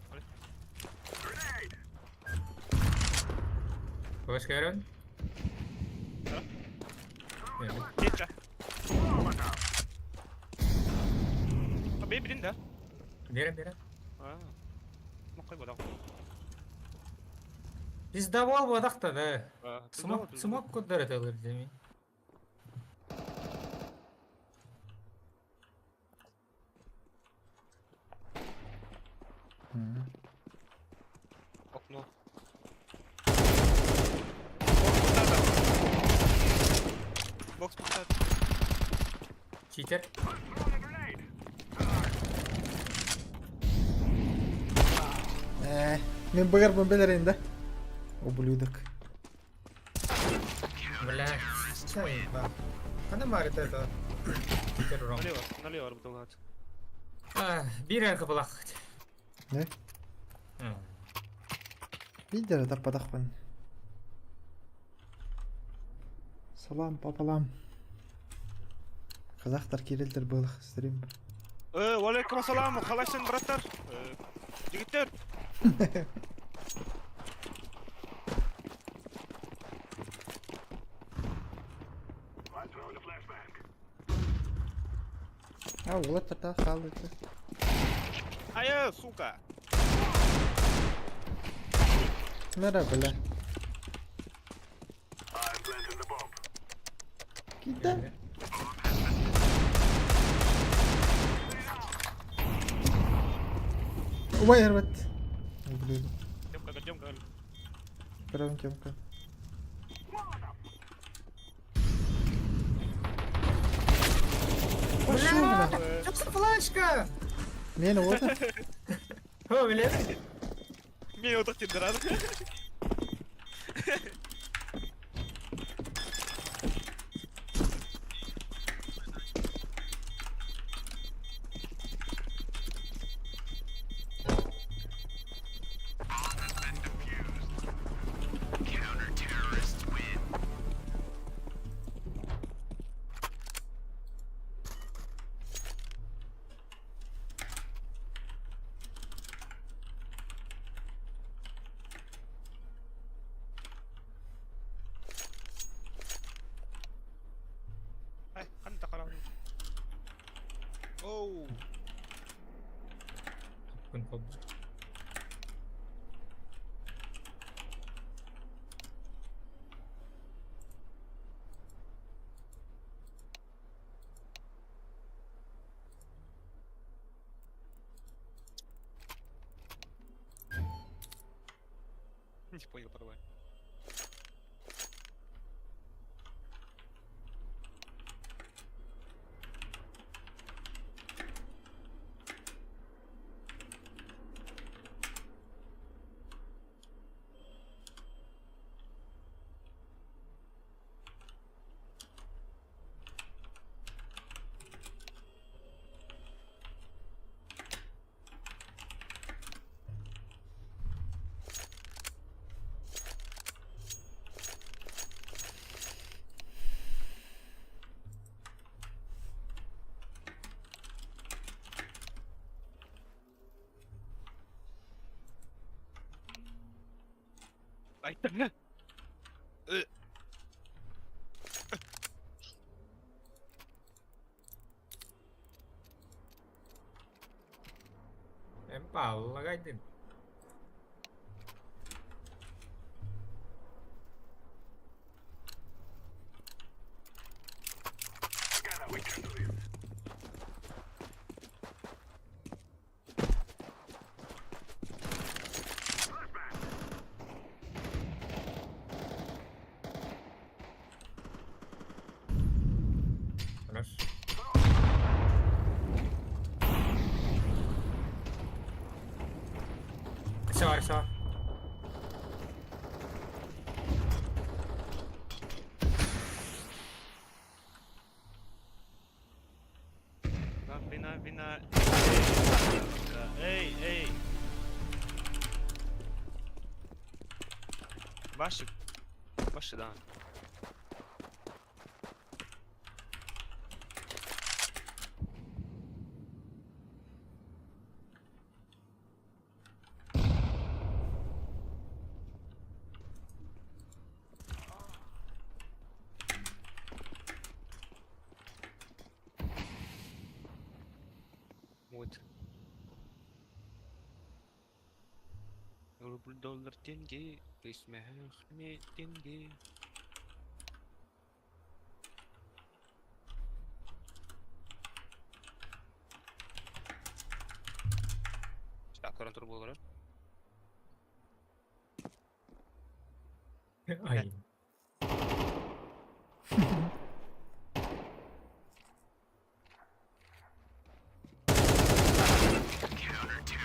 Флешка эрэн. Кетча. Бей да? Берем, берем. А. Ну, қой бодақ. Пиздавал бодақта да. Смок, смок коддар это деми. Окно. Бокс пустат. Читер. Мен бұғар бомбелер да? Ублюдок. Бля. Қандай марит это? Читер урон. Налево, налево работал. Бир әрқі бұлақ. Не? Видер таппадақпын. Салам, папалам. Қазақтар кирилдер былық стрим. Уалейкум ассалам, қалайсың, браттар? Жігіттер. А, олар та қалды. Ай, сука. Нара, бля. Кида. Ой, ребят. Блин. Тёмка, Тёмка. Прям Тёмка. Пошел, бля. Что флешка? Мені вот. О, бля. Мен отақ тендер. Ай, қандай қарап. Оу. Күн хоп. Не понял, порвай. Айта. Эн пааллагайдын. Хорош. Все, все. Bina bina. Эй, эй. Ваши. Ваши, да. Вот. Рубль, доллар, тенге, тенге. Так, көрөн тур буолар. Ай.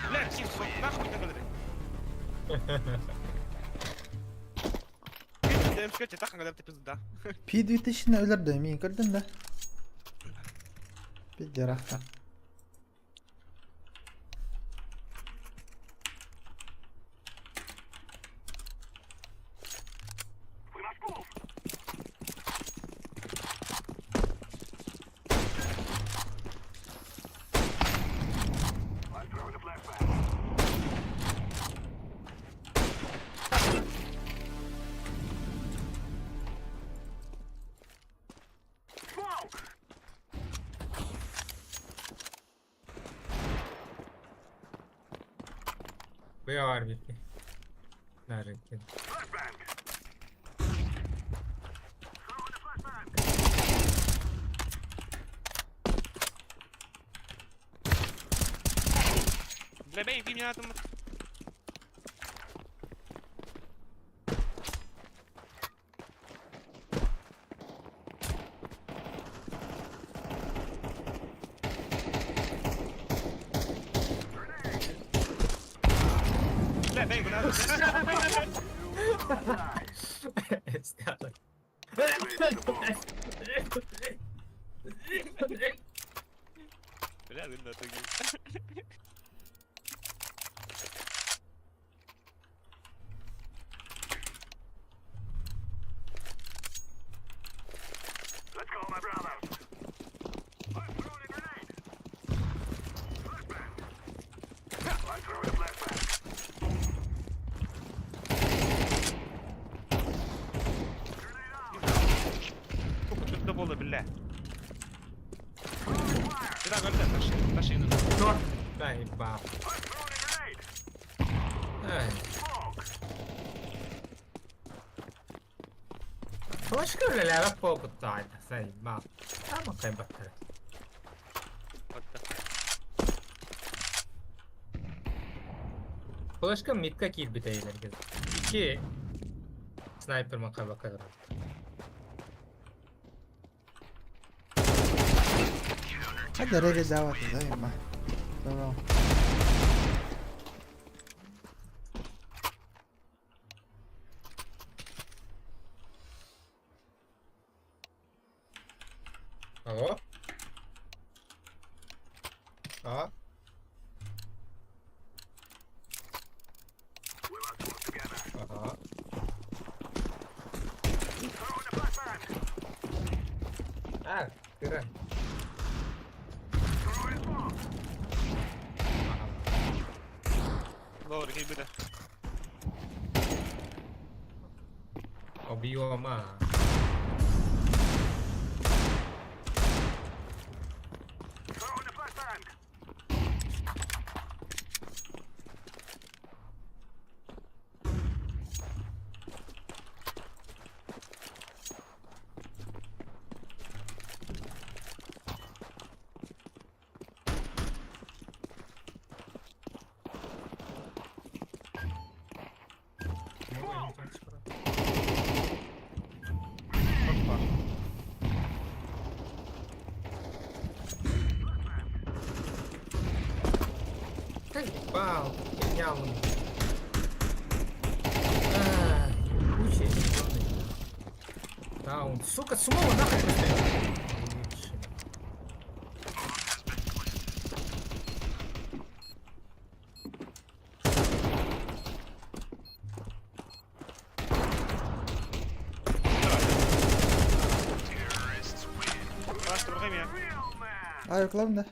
Бля, ким, нахуй ты говори. М4 так, когда ты пизда. P2000 өлөрдө мин көрдүм да. Пидерахта. Быа бити. Нарыкин. Бля, бей, бей меня там. Бля, бей, куда? Снято. Бля, да, ты. Сколько тут было, бля? Куда говорит, тащи, тащи, ну. Что? Дай баб. Ай. Флешка үлэлээбэт буолбуттаҕай сайбаап. Таама хайбаттара. Вот так. Флешка мидка киирбитэ илэргэ. Ики снайпер макайбакка Hadi rege davat edeyim. Tamam. Алло? А? Ага. А, кыра. Ага. Ловер, киирбитэ. Объема. Ебал, херня он. Ай, ебучий зеленый. Даун. Сука, смола нахуй просто. Ебучий. Ай, да.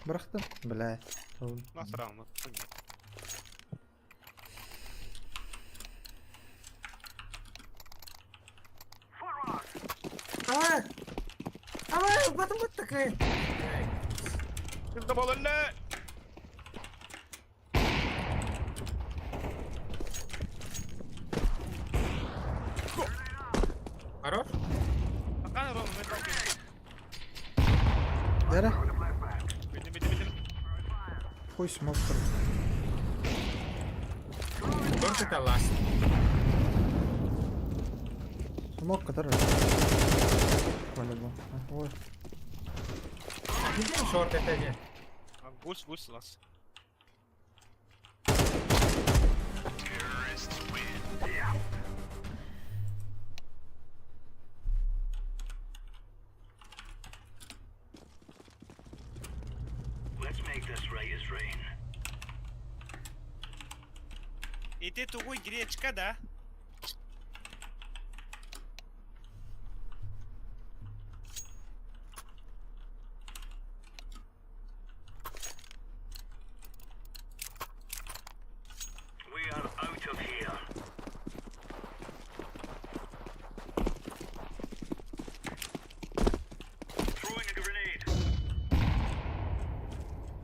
Бырахтым. Бля. Давай! Давай, потом вот такая. Хорош? Дара. Хуй смог. Торт это ласт. Смог, который. По-любому. Ой. Где шорт это же? Гусь, гусь лас. Ити тугуй гречка, да?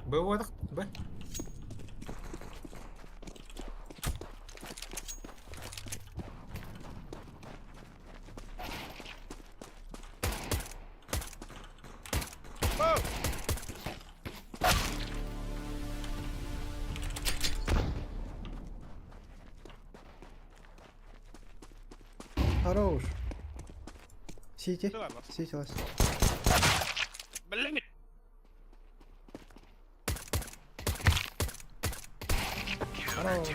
Б вот, Б. Хорош. Сити. Сити лаз. Блин. Хорош.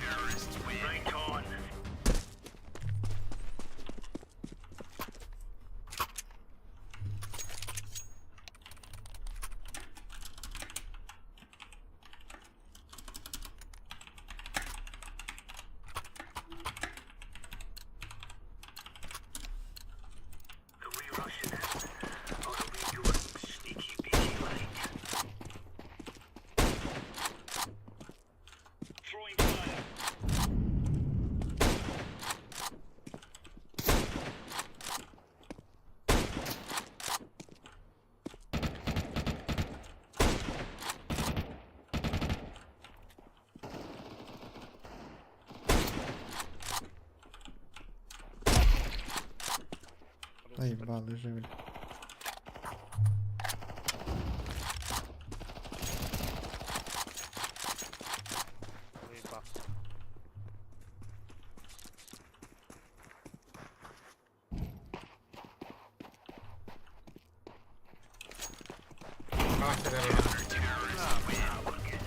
Ай, ебал, лежи, бля.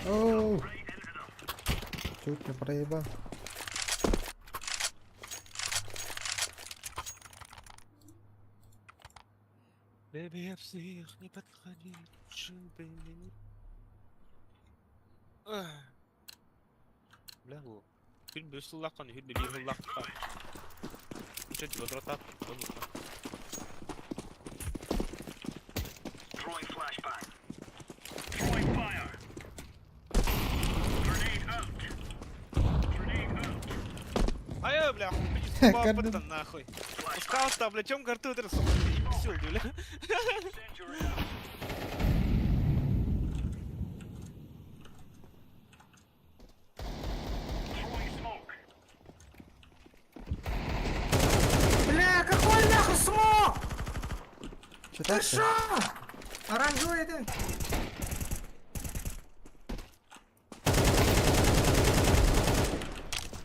Оу! Чуть не проебал. Бэби, я всех не подходи, baby. Бля, бу. Күн бір сыллаққан, күн бір сыллаққан. Чуть возврата. Throwing flashbang. Throwing fire. Бля, бля, Көрдүм. нахуй. Пускал бля, чем карту сука, имбецил, бля. Бля, какой нахуй смог? Что Ты так? шо? Оранжевый ты.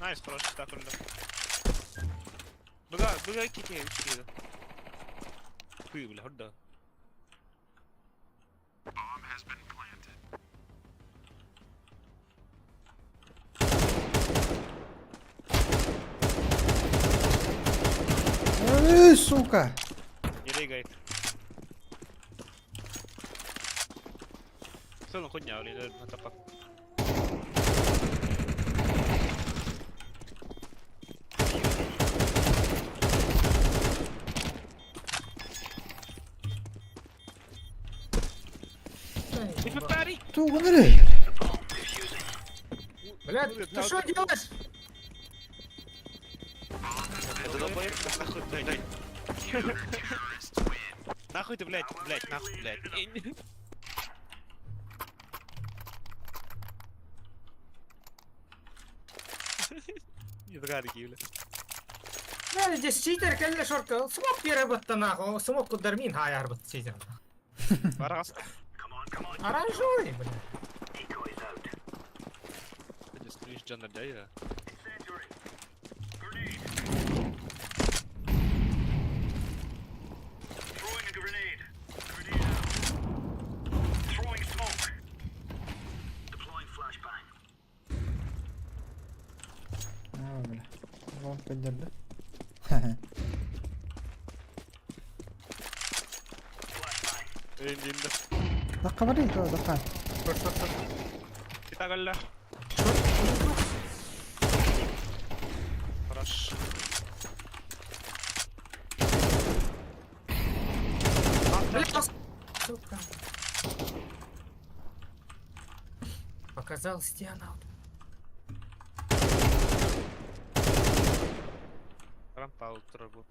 Nice, хороший так, бля. Бля, бля, кики, кики. Хуй, бля, хорда. Эй, сука! Не регает. Все, ну хуйня, блин, на топак. Пари! Тугнери! Бля, ты что делаешь? Это долбоеб, нахуй, блядь. Нахуй ты, блядь, блядь, нахуй, блядь. Не догадки, бля. Бля, здесь читер, кэллэ шорка. Смог переботта нахуй. Смог кудармин хаяр бат читер. Раз. Оранжевый, бля. Здесь Джанна дядя. А, бля. Вон поддержи. Индинда. Даққа бар ей, даққа. Шорт, шорт, шорт. Питагалла. Хорош. Бля, сука. Показал стену. Рампа утрабу.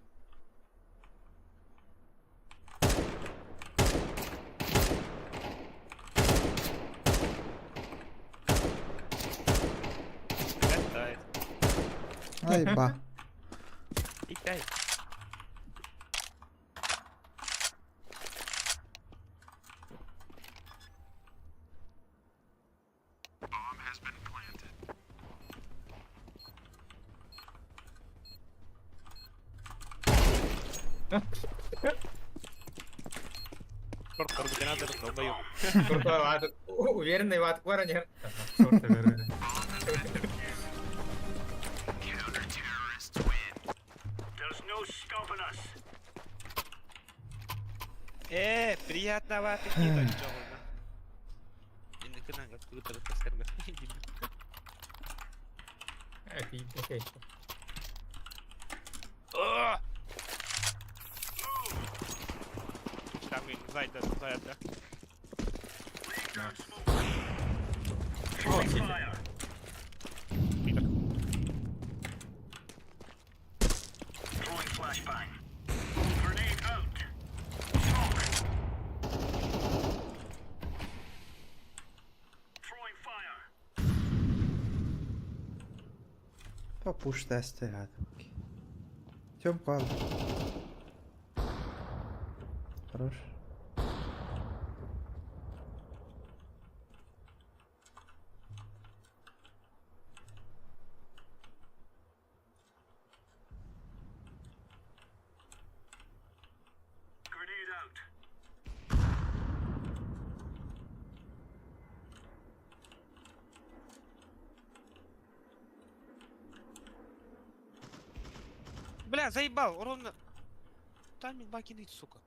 Дай. Ай, ба. Дай. Шорт, карбутинатор, долбоёб. Крутой ваток. Уверенный ваток воронер. Шорт уверенный. Приятного аппетита, Окей. Зайда, зайда. О, читер. Питер. Попуш тесты гадки. Тём кал. Хорош. Бля, заебал, ровно. Тайминг бакинит, сука.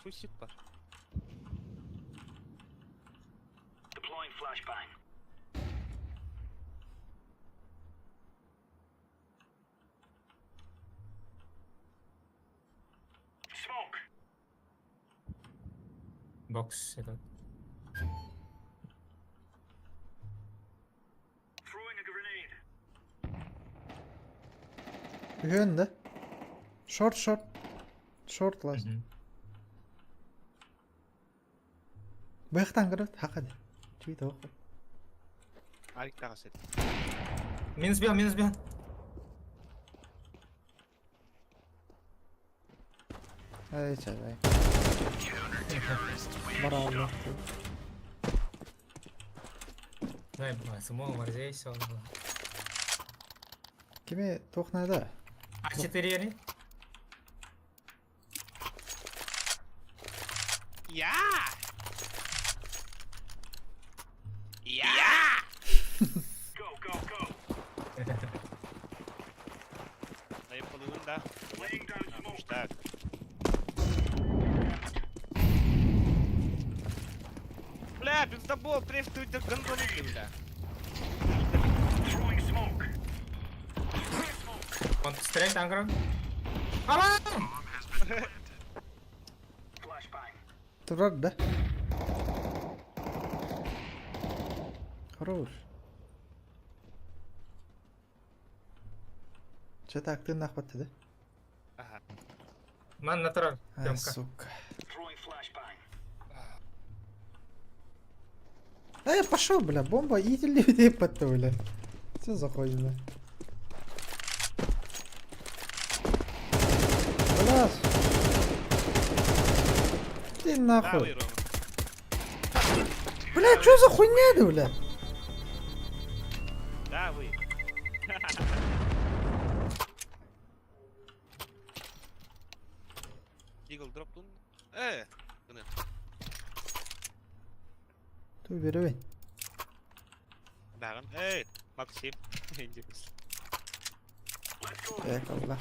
Суицид пар. Бокс этот. Үһүөн да? Short, short. Short last. Быахтаан көрөт, хака де. Чүй тоқ. Алик таҕыс этэ. Минус бил, минус бил. Эй, чай. Баралла. Дай, смол, здесь он. Кими туох наада? А4 ери? Я! Я! Дайып да. Так. Бля, пиздобол, преф, ты гондоны, бля. Он стреляет ангрон. Ама! Турар да? Хорош. Че так, ты нахуй да? Ага. Ман натурал. А, Тёмка. сука. Эй, пошел, бля, бомба, иди патта, бля. Все заходим, бля. Бля. Ты нахуй. Давай, Рома. Бля, что за хуйня, да, бля? Да, вы. Eagle drop тун. Э, гына. Ты убери. Дагын. Эй, Максим. Индикс. Эх, Аллах.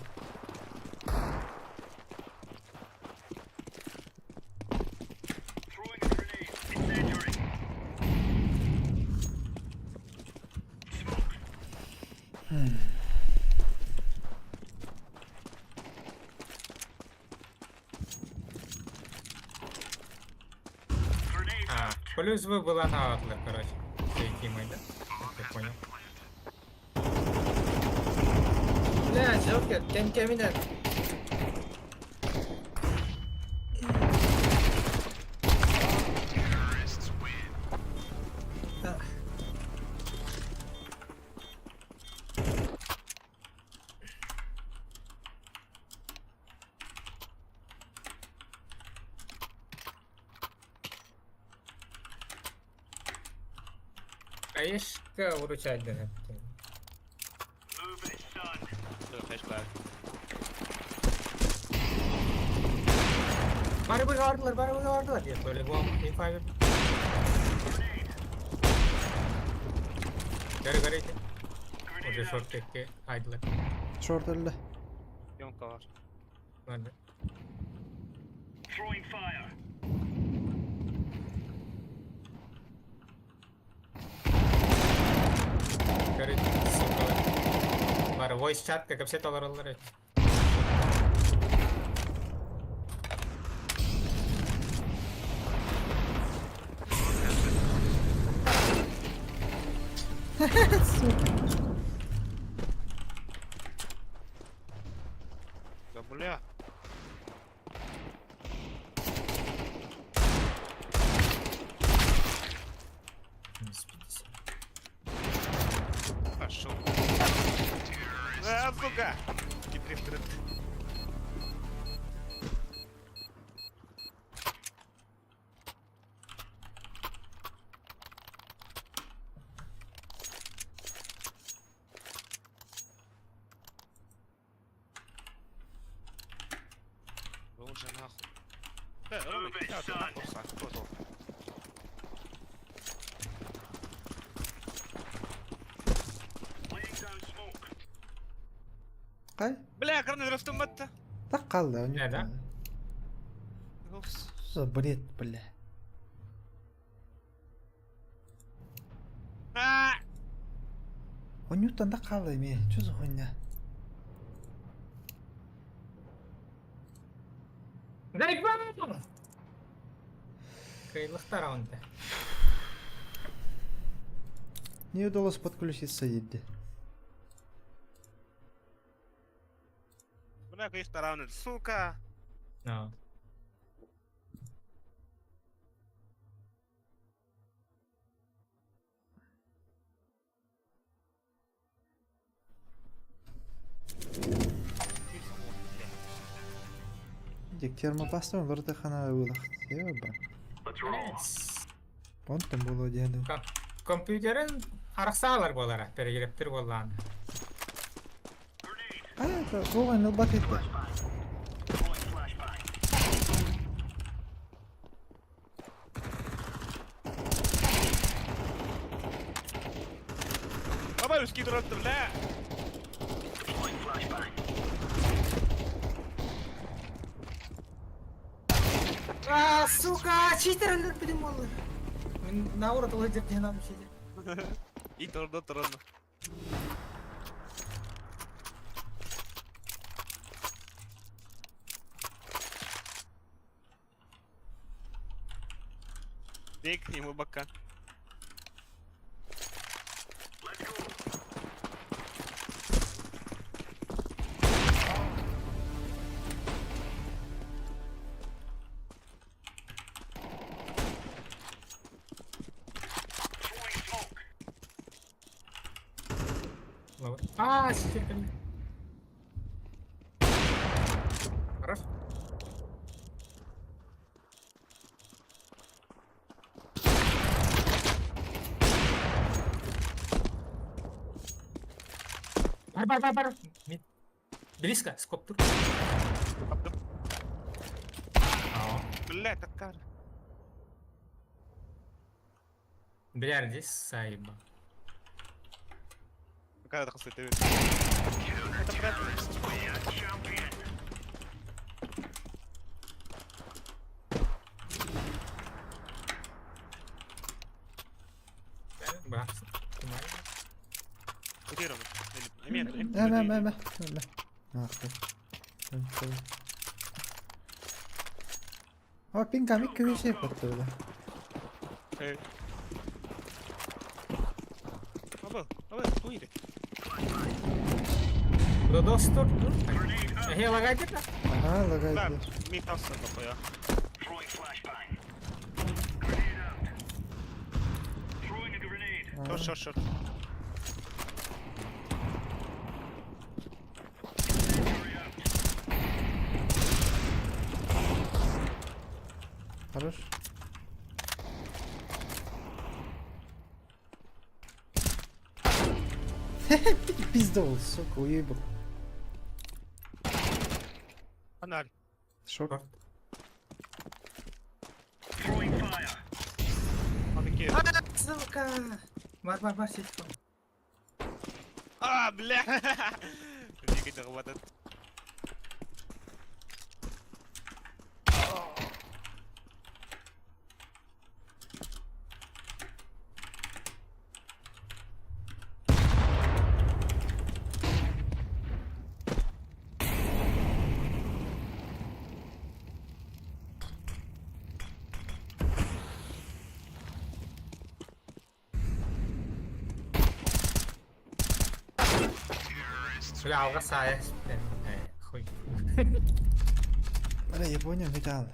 А, плюс вы была на Атлер, короче. С Тимой, да? Как я понял. Бля, Джокер, кем кеминен. Аишка выручать да. Флеш бар. Бары бы ардылар, бары бы ардылар. Я то ли бом, инфа. Гори, горите. Уже шорт кекке айдылар. Шорт өллө. Съемка бар. Ладно. Горит, сука. Бары voice chat как все толороллар. Сука. Да бля. Минус 50. Пошел. А, сука! Хитрый Уже нахуй. Э, Рома, куда ты нахуй сам? Кто тут? Кай? Бля, гранат матта. Так калды. Не, да? Что за бред, бля? А! Онютан да калды эме. Что за хуйня? Дай бам! Кайлыхта раунда. Не удалось подключиться едди. Бля, конечно, раунд, сука. No. Дик термопластом вырдыхана ылахт. Еба. Онтон буолуо диэн. Компьютерин арахсаалар буолара, перегрептир буоллаан. А, это Вова ылбат этэ. Баба, үски дураттым, бля. А, сука, читер өлөрбүтүм буоллар. Мин наура тылы деп диэн ам читер. И тордо тордо. Бег ему бока. А, читер кэллэ. Хорош. Бар, бар, бар, бар. Мид. Близко, скоп тур. Аптым. Аа. Бля, такар. Бля, здесь сайба. Какая это хасты ты? Это правда. Бар. Кутирован. Или... Нет, Эмэ, эмэ, эмэ, эмэ. Ах ты. О, пинга микки үсэ паттыла. Аба, аба, туири. Додос тур. Эхе лагайдыр да? Ага, Да, лагайдыр. ми тасса топоя. Шорт, шорт, шорт. Хорош. Пиздол, сука, уебал. Фонарь. Шорт. Атаки. Сука. Бар, бар, бар, читер. А, бля. Двигатель вот этот. Бля, алға сая. Хуй. Бля, я понял, металл.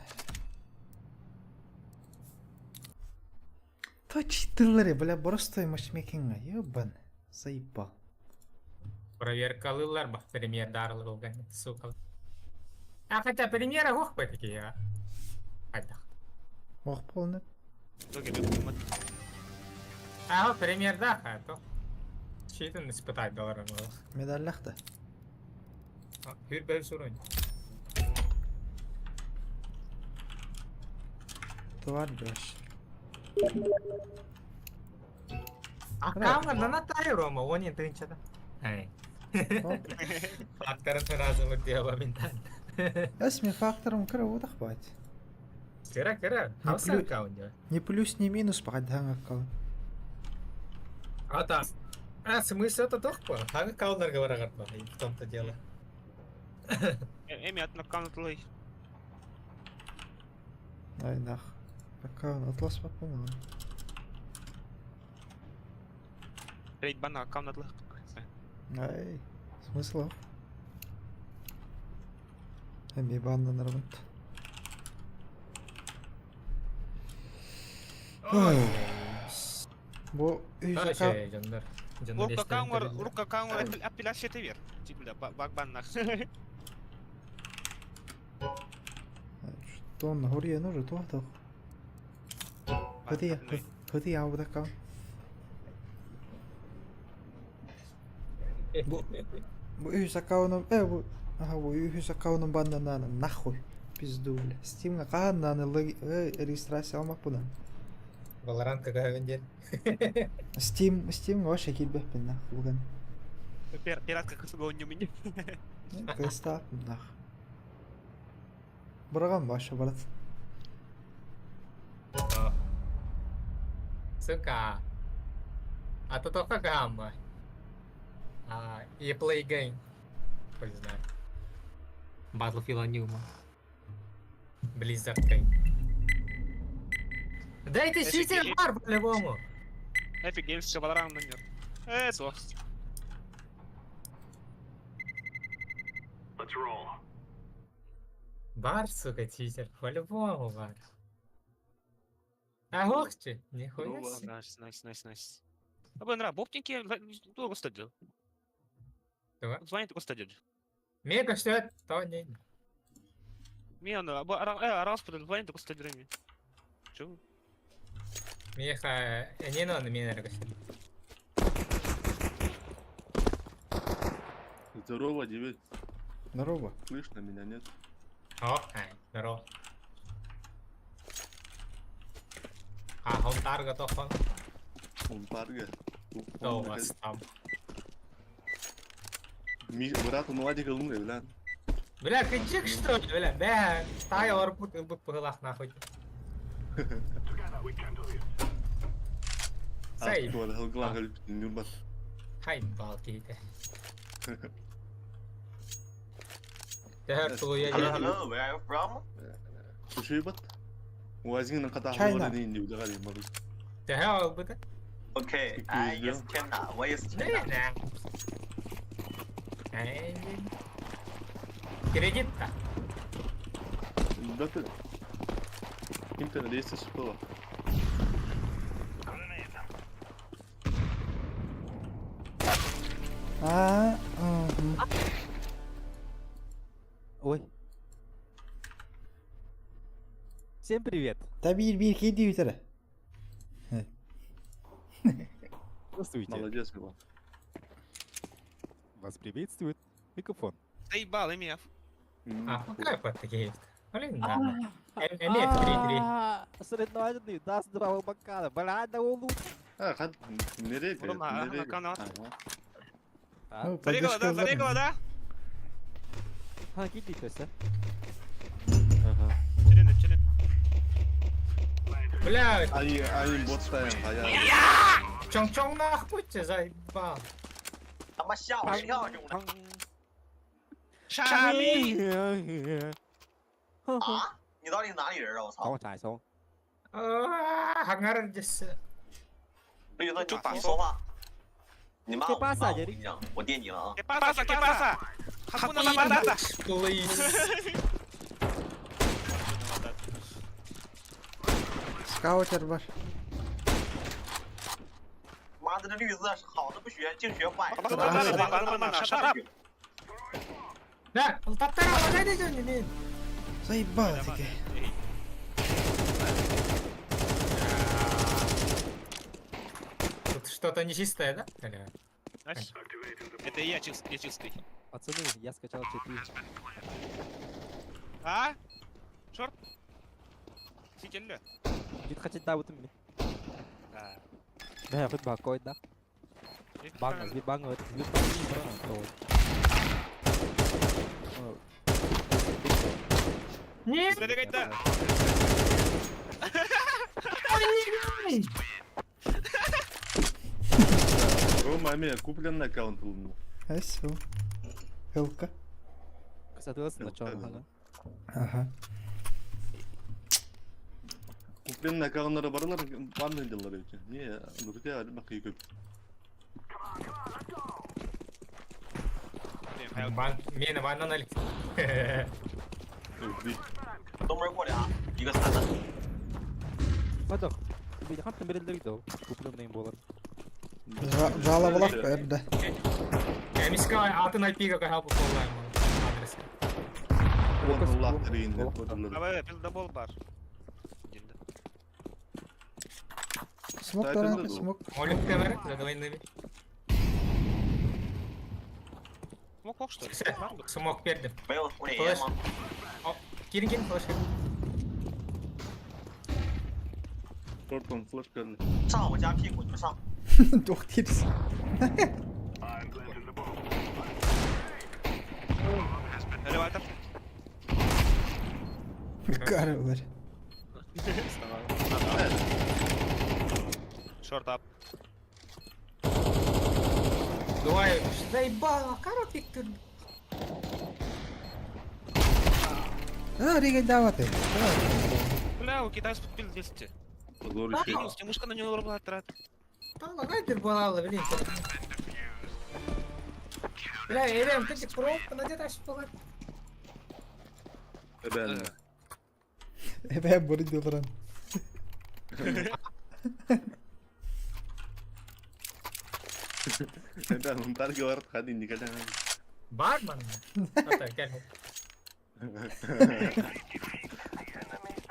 То читерлери, бля, просто матчмейкинга, ебан. Заебал. Проверкалылар ба, премьер дарлы болған, сука. А хотя премьера ох бы такие, а. Айдах. Ох, полный. А вот премьер да, а то. Читен испытать доллары было. Медаллях-то. Хүр бәл сурун. Тварь, блядь. Аккаунт на тай Рома, он не тынчада. Ай. Факторын сразу вот дело ментально. Эсми фактором кыра хватит. Кыра, кыра. Не Хауса аккаунт. Ни плюс, ни минус, пока аккаунт. А та. А, смысл это тохпа. Хага аккаунтар говорят, в том-то дело. Эми атын аккаунт лой. Ай, нах. Аккаунт атлас по-моему. Рейд бана аккаунт атлах. Ай, смысл? Эмиэ бааннанарбын. Бу үс Короче, дьоннор. Дьоннор Урукка истэрин каҥар, көрөллөр. урукка каҥар апелляция бер. Типа, багбаннах. Что он хорье нужно то то. Ходи, ходи я вот так. Бу бу үс аккаунум э бу аха бу үс аккаунум баннанана нахуй пизду бля. Стимга хаһан регистрация алмаппынан. Valorant какая диэн. Steam Steam вообще киирбэппин нахуй бүгүн. Пиратка кысыга ойньу Кыстааппын нах. Быраган вообще брат. Сука. А то только гамма. А, и play game. Хуй знает. Battlefield Newman. Blizzard Game. Дайте Epic читер Games. бар по-любому. Epic Games Valorant нет. Э, суох. Бар, сука, читер. По-любому бар. А легче? Нихуя себе. Nice, nice, nice, nice. А бу нра, боптинки долго стадил. Туга? Звонит стадил. Мега что то не. Мен, арас под звонит стадил. Чё? Меха, не но на меня Здорово, девять. Здорово. Слышно меня, нет? О, ай, здорово. А, он тарга то он. Он парга. То у вас там. Брат, он ладик ылмы, бля. Бля, кыдьык что ли, бля, бля, тай орбут ылбыт пыгылах нахуй. Сай, хай балки ите. Тәһәр тулуя Hello, дьэ. hello, where are you from? Шушибат. Уазин на China. Тәһәр ылбыта. Okay, I is China. What is Не, China? не. Ай. Кредит-то. Да ты. Ким-то надеется шпыла. А, мгм. Ой. Всем привет. Да бир бир киди бүтәрә. Здравствуйте. Молодец, Милан. Вас приветствует микрофон. Заебал, имев. А, какая под такие? Блин, да. Эмет 3-3. Соревновательный даст два бокала. Бля, да он А, хат, nereye Oğlum, ha, nereye? kanat. А, Ну, Зарегала, да, поддержка зарегала, да? а, кидите, а? Ага. Челен, челен. Бля, Ай, ай, бот ставим, а я. чоң-чоң нахуй тебе заебал. 他妈吓我一跳，兄弟！ Шами! 啊，你到底哪里人啊？我操！我查松。 А, хангар здесь. 绿色，你说话。你骂我， ¿Qué 你 pasa, 骂我，我 Jerry? 跟你讲，我电你了啊！ ¿Qué pasa? ¿Qué pasa? Hakuna Matata. Please. Скаутер бар. 妈的，这绿色好的不学，净学坏。 Да, татара, лагай деден, не. Заебал таки. Тут что-то нечистое, да? Или- Знаешь, Это я чистый, я чистый. Пацаны, я скачал читы. А? Шорт? Сителле. Гит хотеть да вот мне. Да. Да, хоть бакой, да. Банга, сби банга, сби банга. Нет! Зарегай, да. Рома, ами, купленный аккаунт был. Эсу. Хелка. Соответственно, Хелка, чё, да. ага. Ага. Купленный аккаунтлары барлар, банны делар эти. Не, нурте альбак көп. Бан, мені баннан әлік. 东门过俩，一个残的。 Хайдах? Хантан берилдер да купленный болар. Жалобалах берді. Эмиска атын IP-га кахалпы боллайм. Адрес. Allah tereyinde. Давай, пиздобол бар. Смок тарапы, смок. Молик камера, задавай нами. Смок ок, что ли? Смок бердим. 没有红点烟吗？ Кирин кирин флешка. Шортон флеш geldi. 上我家屁股，你们上。 Туох тирс. Элеватор. Карылар. Шорт ап. Давай. Заебало, кара пиктер. А, Рига даваты. Бля, у китайцев пил 10. Zor işi. Кинулся, мышка на него рубла трат. Лагайдер балалы, блин. Бля, Элем, ты пробку надет аж была. Ben. Эбэ буры дылыран. Ben untar gördüm hadi nikah. Бармен. Ата, кел.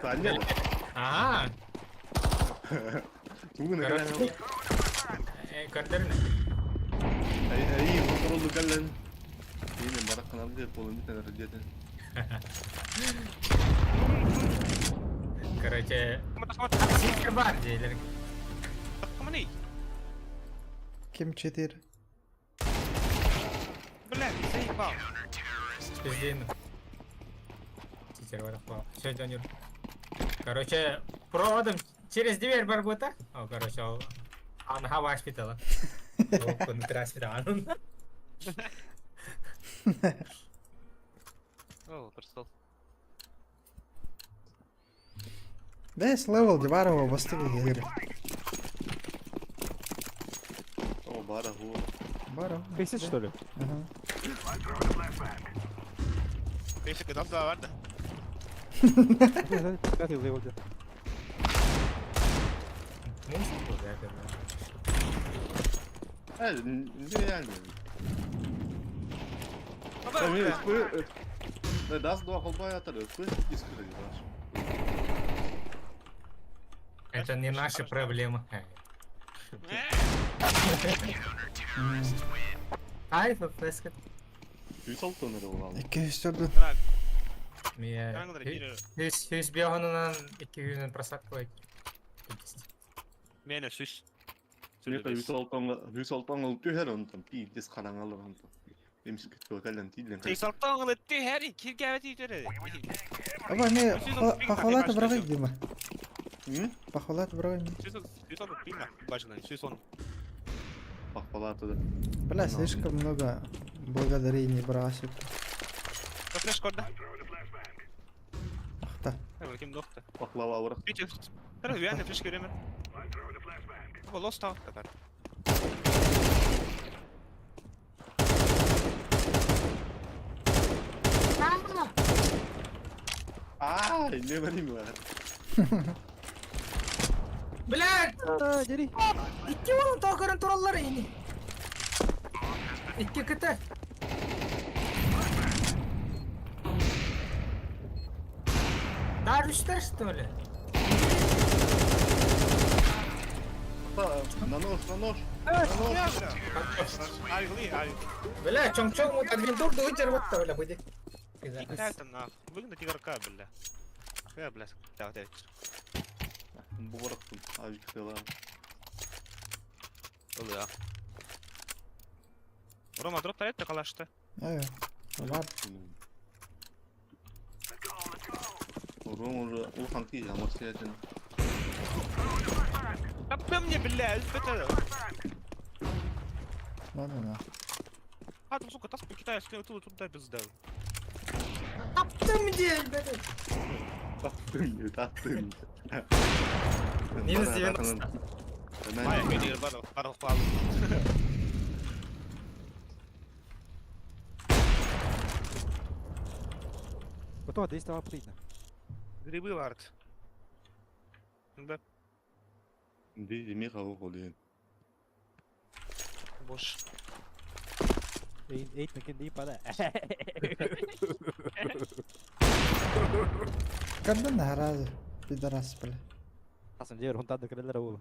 Saniye. Ага. Тугу ne kadar? Көрдөрүн. Эй, kontrollü gelen. Yine barak kanalı diye polonu bir tane rüyeten. Короче, сикер бар дейлер. Кымны? Ким четир. Бля, заебал. Пиздин. Сикер бар. Все, Джонир. Короче, проводом через дверь барбута. О, короче, ол анха башпитала. Контрасфитала. О, престол. Бес левел Диварова бастыгы гегер. О, бара ху. Бара. Бесит, что ли? Ага. Если когда да, ладно. Пятый левел. Evet, нереально. Das doğa kolbaya atar. Öpü iskırı var. Это не наши проблемы. Ай, ФПС. 106 tane olan. Икки үстөрдүн. Хүс хүс биохонунан икки хүнүн просадка Мене сүс. Мека 106 tane 106 tane tüher ondan. Пиздец караңалар ондан. Демсик көтөлөн тилен. Салтан гылытты һәр киргәвәт итәре. Аба не похвалаты брагай дима. Hı? Похвалаты брагай. Сүс сүс он пина башынан сүс он. Похвалаты да. Бля, слишком много благодарений брасит. Флеш корда. Ахта. Ким дохта. Пахлава урак. Бите. Тара уяны флеш кереме. Бу лост аут катар. Ай, не bileyim var. Блядь! Дери. Икки onun токарын тураллары ини. Икки КТ. Дарвиштер, что ли? На нож, на нож. Ай, гли, ай. Бля, чоң-чоң, вот адвентур дыгычар вот бля, худи. Китайцам нах. Выгнать игрока, бля. Я, бля, да, да. Bu bıraktım. Abi kısalar. Ылы. Рома дроп тарет калашты. Ай. Бар. Ром уже улхан ки ямыр сиятын. Тапты мне, бля, это. Ладно, на. А, там, сука, таску китайский, тут туда пизда. Таптым где, блядь. Таттым, таттым. Минус 90. Мая, кедер бар, бар хвалу. Кто, 200 прийде. Грибы варт. Да, Ди Михаил Холин. бош. Eén, één, die padda. Когда наразы, пидорас, бля. Асым жер хунтады кірелер ол.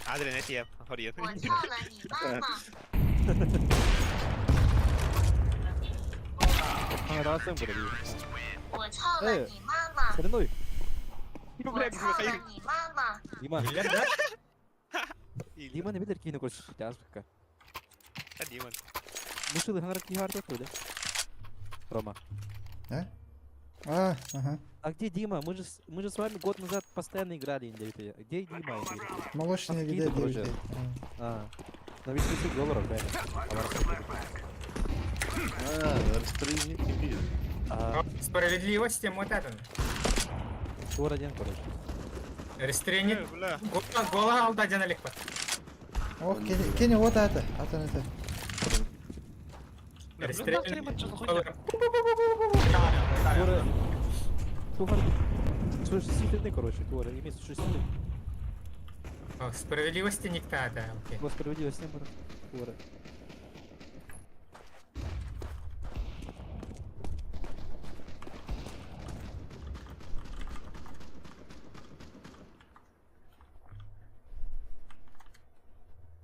Адрен, это я. Хорьет. 我操了你妈妈！ Расым бір. 我操了你妈妈！ Сырыной. 我操了你妈妈！ Дима. Биллер, да? Дима не билер кийini көрсөтүп азбыкка. Димон. Мушилы хаңар кийгарды өтүле. Рома. А? А, ага. А где Дима? Мы же с вами год назад постоянно играли, индейцы. Где Дима? Молочный Какие виде ты, короче? 9. А, на 80 долларов, реально. А, расстрельни тебе. А, Справедливости вот это. тур один, короче. Рестренит. Бля. Гола, гола алда жаналек бар. Ох, Кенни, Кенни, вот это, атын это. Рестренит. Тура... Тур... Существительный, короче, тура. Имеет существительный. Справедливости никто, да, окей. По справедливости не было. Тура.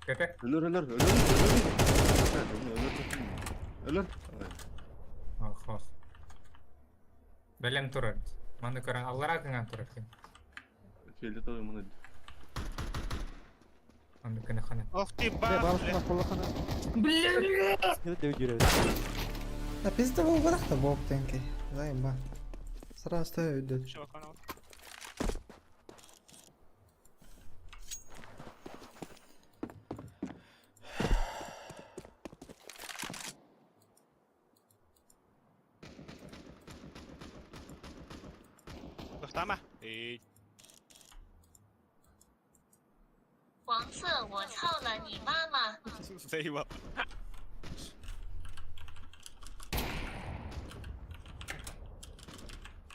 КК. Өлөр, өлөр, өлөр, өлөр. Өлөр. Ох, ох. Бэлэм турар. Маны көрөн аллара кыңан турар кин. Фиолетовый маны. Маны көне хана. Ох ты, Бля, ба. бабушка на полохана. Бля! Не даю Да пизда был барахта боб тенки. Заеба. Сразу стою идет. Чего, канал? Тама. Эй. 黄色，我操了你妈妈！ Заебал.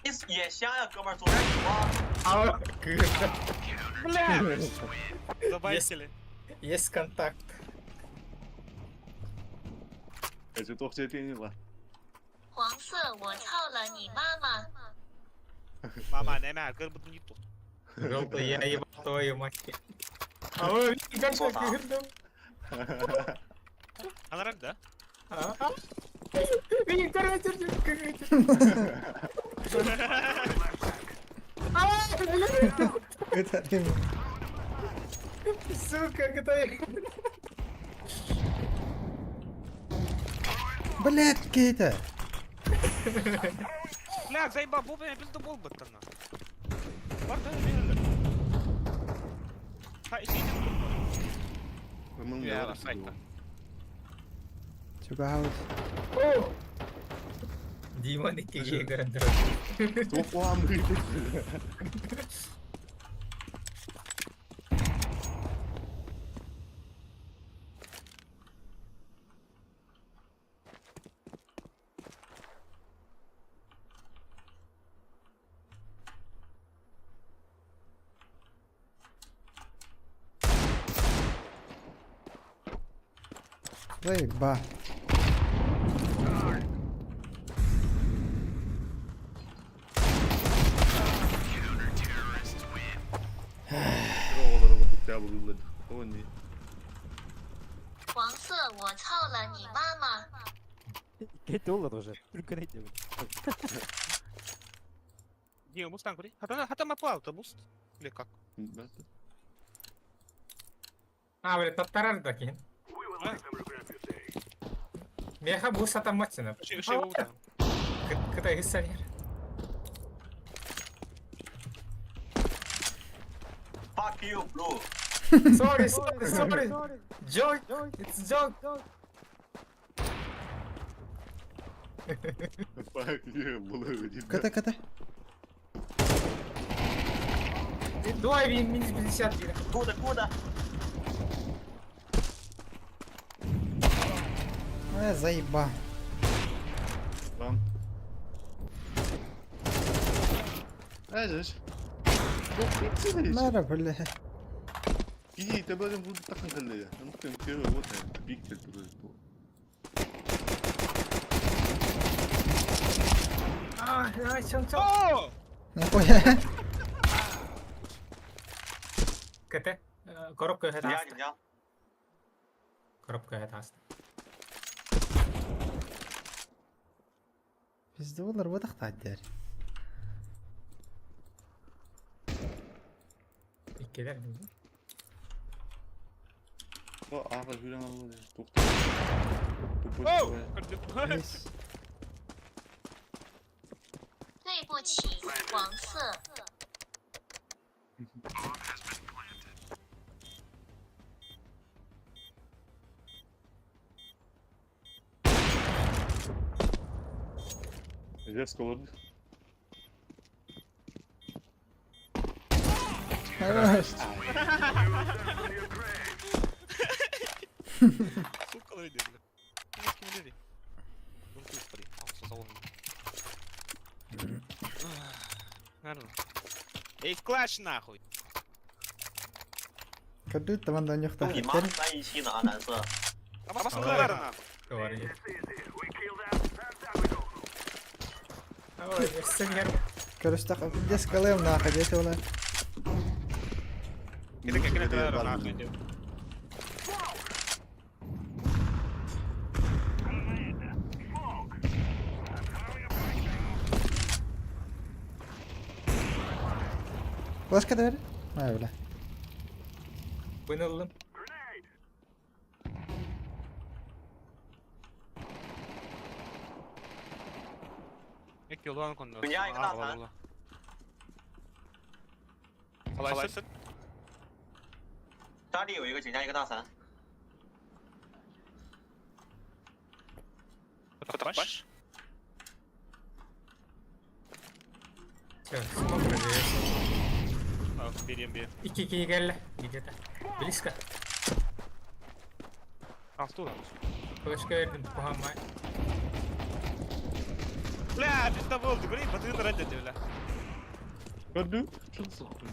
你也瞎呀，哥们儿，左边有吗？ А, кырка. Бля! Забайтили. Есть контакт. Это тоқ жетені бар. 黄色，我操了你妈妈！ Мама, не мә, кыр бутын не тут. Желтый, я ебал твою мать. А вы, как же кырдым? Анарак, да? Мен көрмей Это реально. Сука, это Блять, Кейта! Бля, заебал, бу мен пизду бол баттан. Бар да, берілді. Ха, ишейден Мының Я, да бар. сайтта. Чугаус. Дима некеге көрөндүр. Тоқуам. Заеба. 黄色，我操了你妈妈！ Кетти олар уже. Түркөн айтты. Не, мустан кури. Хата, хата мапал, то буст. Или как? А, бля, таттарар да кин. Меха бу сатаматсына. Ши, ши, ута. Кытай гыссалер. Fuck you, bro. Sorry, sorry, sorry. Joke, it's joke. Fuck you, бұл КТ, КТ. Давай, минус 50 дире. Good, good. Заеба. Эжеш. Туох Нара, бля. Киһи төбөтүн булбуттаххын кэллэйэ. Онтон кыа вот бик турар. А, ай, чон чон. О! Нахуя? КТ. Коробка 你家 это 你们家， Коробка это аста. Пиздолар вот ахтаддер. Иккилэр. О, аҕа хүрэн алла Туохта. Оу! Есть. 对不起，黄色。 Резко олорду. Хорош. Сука, леди, бля. Ким леди? Ну ты спри. Эй, клаш нахуй! Кадут там да 都你妈317呢啊，蓝色。 Абаскалар нахуй! Говори. Ой, сеньор. Короче, так, где скалым нахуй, где она? Кидай, кидай, кидай, нахуй. Флешка дверь? Ай, бля. Вынылым. Эки улан конду. 人家一个大残 Халайсыз. 家里有一个井加一个大残， Баш. Все, смог разрезал. Берем, берем. Икки кигэллэ. Где-то. Близко. Астула. Флешка вердим. Кухамай. Бля, пизда болды, блин, батырын ради бля. Көрдү? Чын сохту.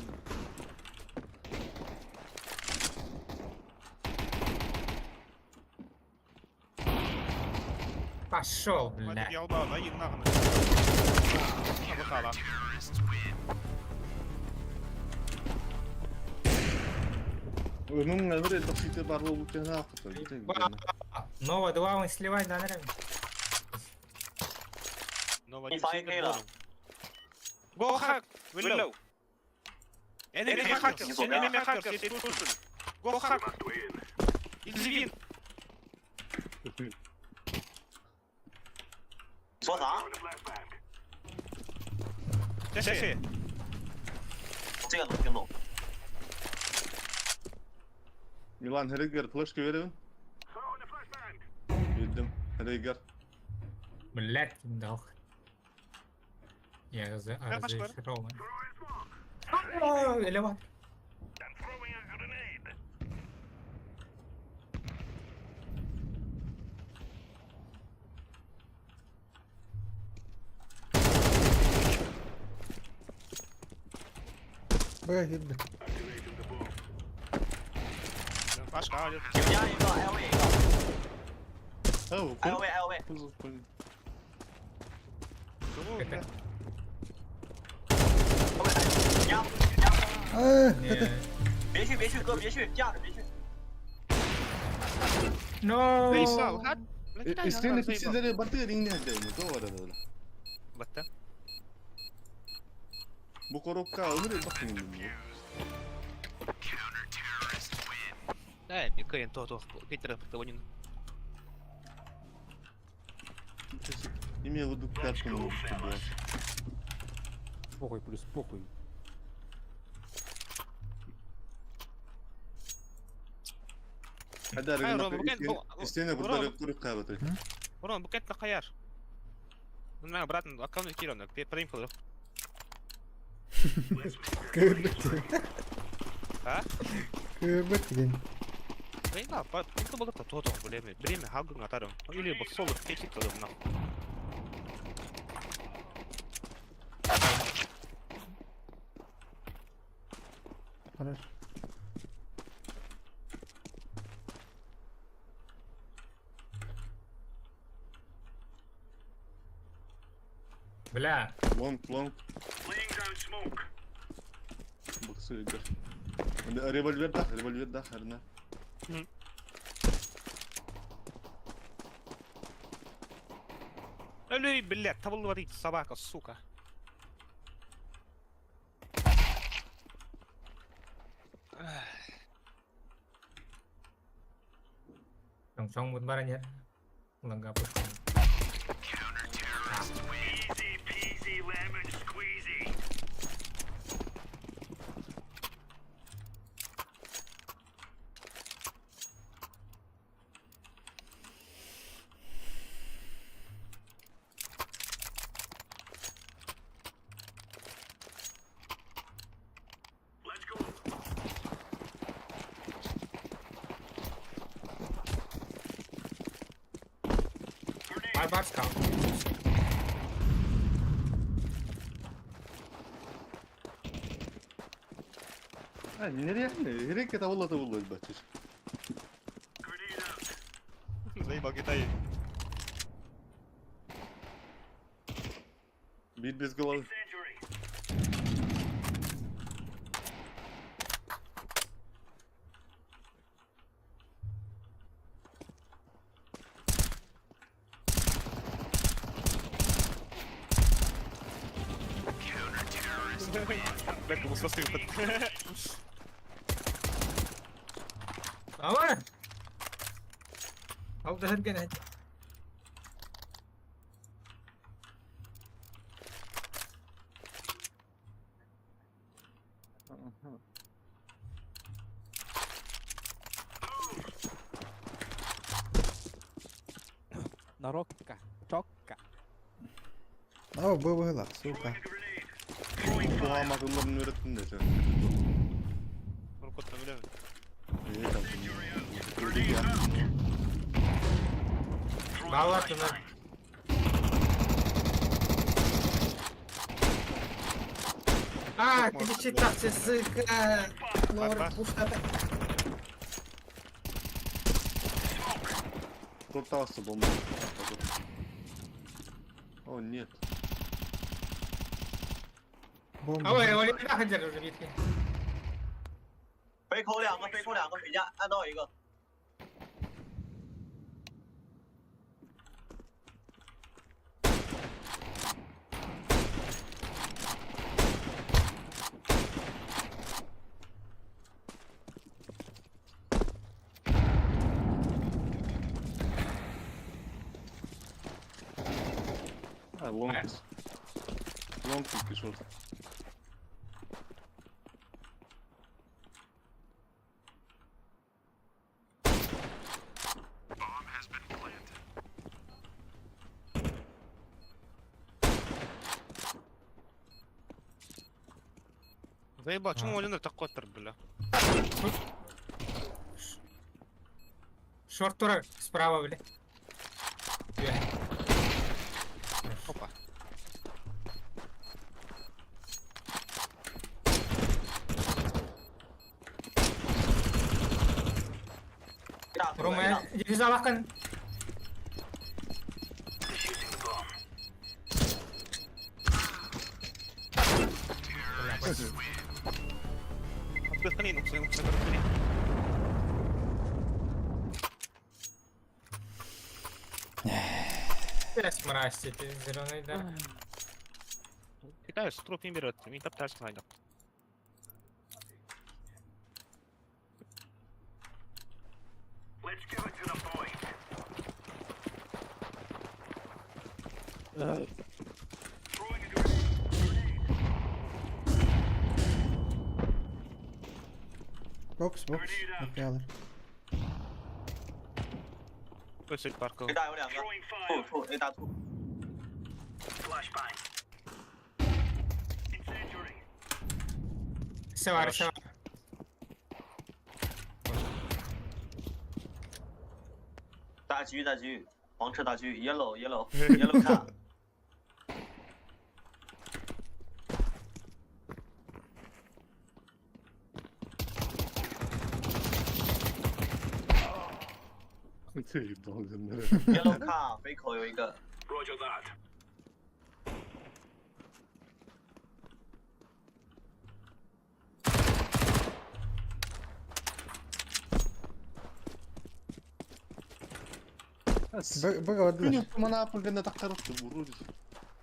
Пошел, бля. Ялба, да, нахуй. Абахала. Өмүң әлбір элбэх сите бар болуп кена акыты. Нова два он сливай на нраве. 你防 AK 了。 Go hack, willow. Enemy hackers, enemy hackers, Go hack. Easy win. 你说啥？这谁？这个能听懂。 Милан Херегер флешка беребин. Билдим. Херегер. Блять, дал. Я Да, пошла. разочарован. А, Элеватор. Бля, бля. Башка, 井加一个，L 位一个 Ау, ，L 位 L 位， КТ. 后面井加井加， А, Не. 别去别去哥别去，架着别去。 No. Истин пикселери бартыгар иңне хәдәйми, то бар ада. Батта. Бу коробка өмүр элбэх кеңдим. Да, мен кыйын то то Питер того не. Име выдук карту. Похуй плюс похуй. Хәдәр Ай, Рома, бу- Истин бурда курык кабаты. Урон букет на хаяр. На обратно аккаунт кирон, прим кылыр. Кырбык. А? Кырбык деген. Блин, да, па, это было то то время. Время хагын атарым. Или бу соло кечит кылым на. Хорош. Бля, Лонг, лонг. Боксы идет. Револьвер дах, револьвер дах, арна. Өлүй, блядь, табыллыбат собака, сука. Чоң бут баран ер. Ланга пушка. Бар бар скал. А, нереально. Ерекке табылла табылла бачыш. Заебал Китай. Бит без головы. Бэк мусасы. Ама! Ал да herген айт. Нарокка. Чокка. О, было, сука. Буға мағыларын öğrettin de sen. Рукотно билем. Ee, kaldım. Öyle ya. Баллар тунар. А, ты тахсы, сука. Лор, Бар, бар. пушка. Топтался бомба. О, нет. Бомба. Ава, револьвер дах жер уже битки. 北口两个，北口两个，回家按到一个。 А, лонг. Лонг и шорт. Заебал, чому вони так коттер, бля? Шорт турар справа, бля. Опа. 大兔 Рома, дивизалакын. Отпихни, ну, ну, ну, Пес мразь, ты зеленый, да. Китай, строп не берет, ми топтать надо. Бокс, бокс. Нахуялар. Өсөл паркы. A 大有两个，兔兔 A 大兔。 Все, все. 大狙大狙，黄车大狙，yellow yellow yellow 卡。Заебал, ，yellow car 飞口有一个， Б бардылар. Мана гына тахтар урут.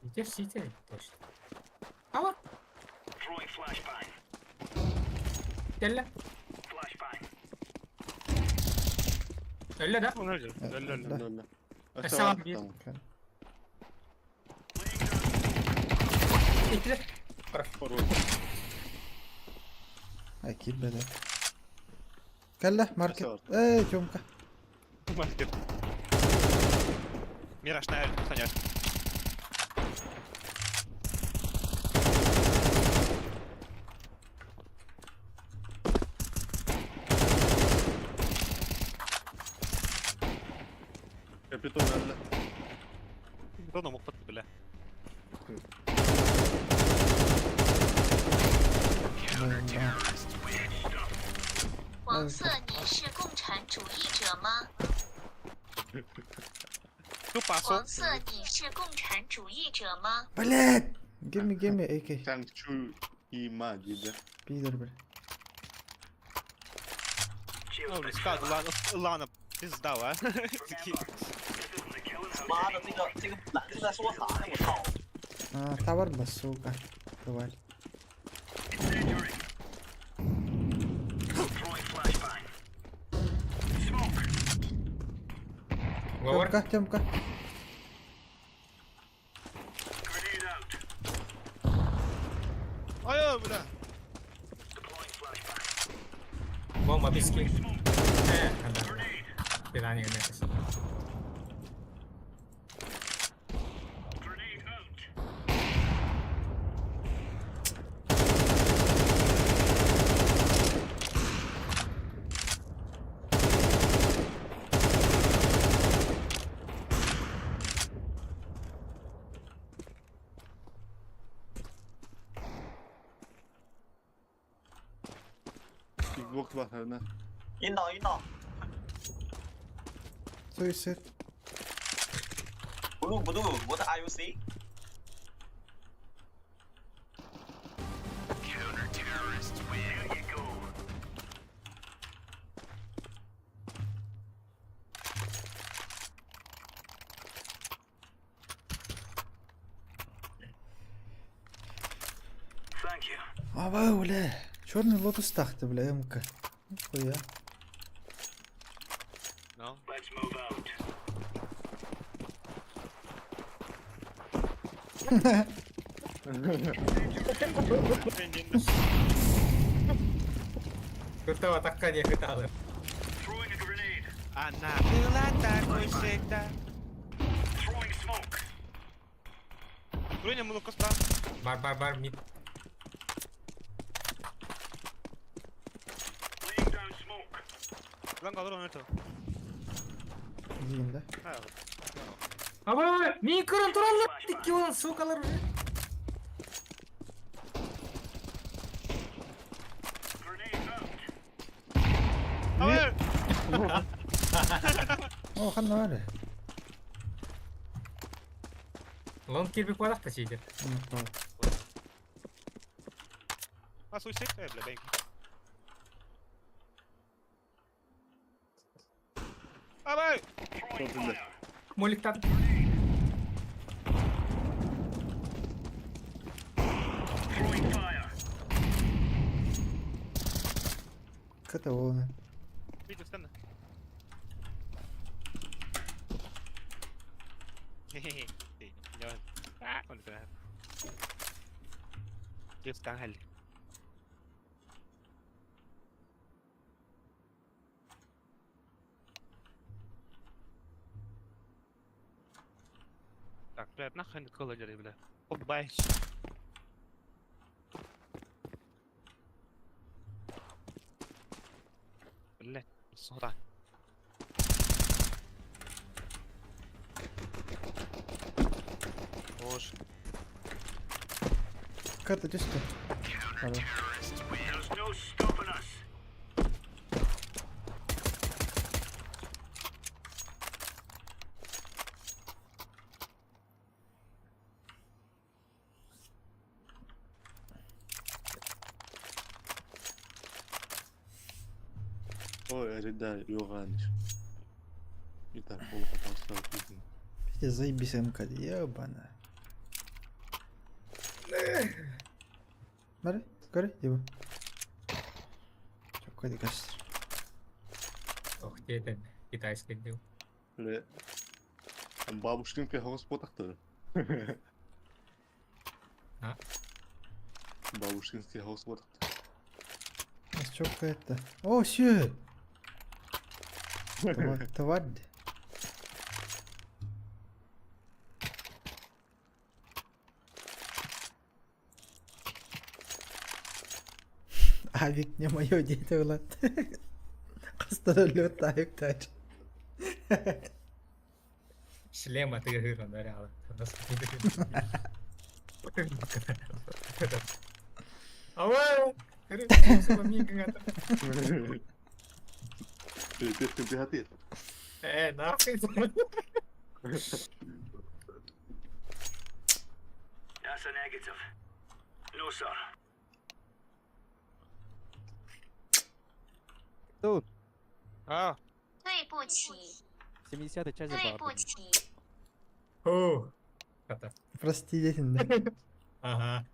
Идешь читер? Точно. Ава. Кэллэ. Өллө да? Өллө, өллө. Ассалам bir. Иккилэр. Ай, киирбэтэ. Кэллэ, маркет. Эй, Тёмка. Маркет. Мираж на Саня. Капитан өллө. Доно мог бля. Да. 黄色，你是共产主义者吗？ Тупо 黄色，你是共产主义者吗？ Блядь! Give me, give me AK. Чанг-чу и ма диде. Пидор, бля. Ну, сказал, ладно, ладно, пизда, а. Такие. 妈的，这个这个蓝色在说啥呢？我操！ А, товар, да, сука. Тварь. Говор. Тёмка, Тёмка. Ой, бля. Бомба пески. Э, да. Пирани гранатас. Xbox бахарна. 引导引导， Суицид. 不录不录，我的 IUC。 Аба, бля. Черный лотос тахты, бля, МК. Нихуя. Ну. Кутова такка не хыталы. Она была такой всегда. Броня молокоста. Бар бар бар мид. Ланга алыр оны Дейін, да? Аба, мин кырын тураллар. Икки он, сукалар уже. Алыр! О, ханна бар. Лон кирби квадратта читер. А суицид, бля, дай. Абай! Моликтан. Ката волны. Видите, встану. Хе-хе-хе. Ты, Так, бля, нахрен колодеры, бля. Оббай. Бля, сура. Боже. Ката түсті. Хорош. Ой, да, Йоганич. И так, полупотанцевал. Пиздец, заебись МК, ебана. Бары, көрі, еба. Чокко дикастыр. Ох, деден, китайский дел. Бля. Бабушкин кайхогос потахты. А? Бабушкинский хаус потахты. Чокко это. О, сё! Тварь. Авик не мое дете Влад. Қастара лед авик тач. Шлем атыгыр, он реально. Алло! Э, нахуй. Тут А, 对不起， 70-й часть 对不 барды. 起， Фу. Это. Прости, детин. Ага.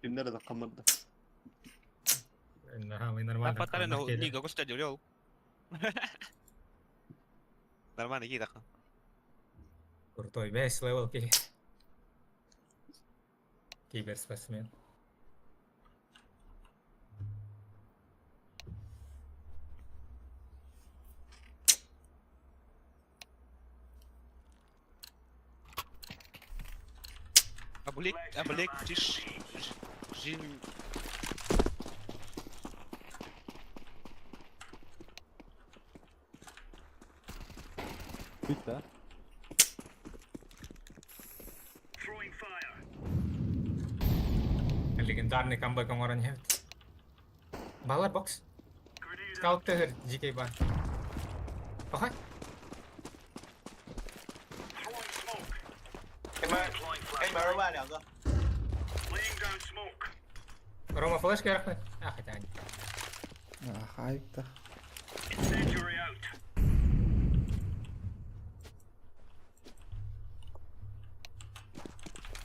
Kimlere de kamırdı. Ага, мы нормально. Патали на Лига, господи, улел. Нормально, кида. Крутой, весь левел ки. Киберспортсмен. Облик, облик, тиш, жин. Бит, да? Легендарный камбэк оҥорон иһэбит. Балар бокс. Скаут тыгыр GK бар. Ага. 黑门黑门外两个， Рома флешка ярахны. А, хотя не. Авик та.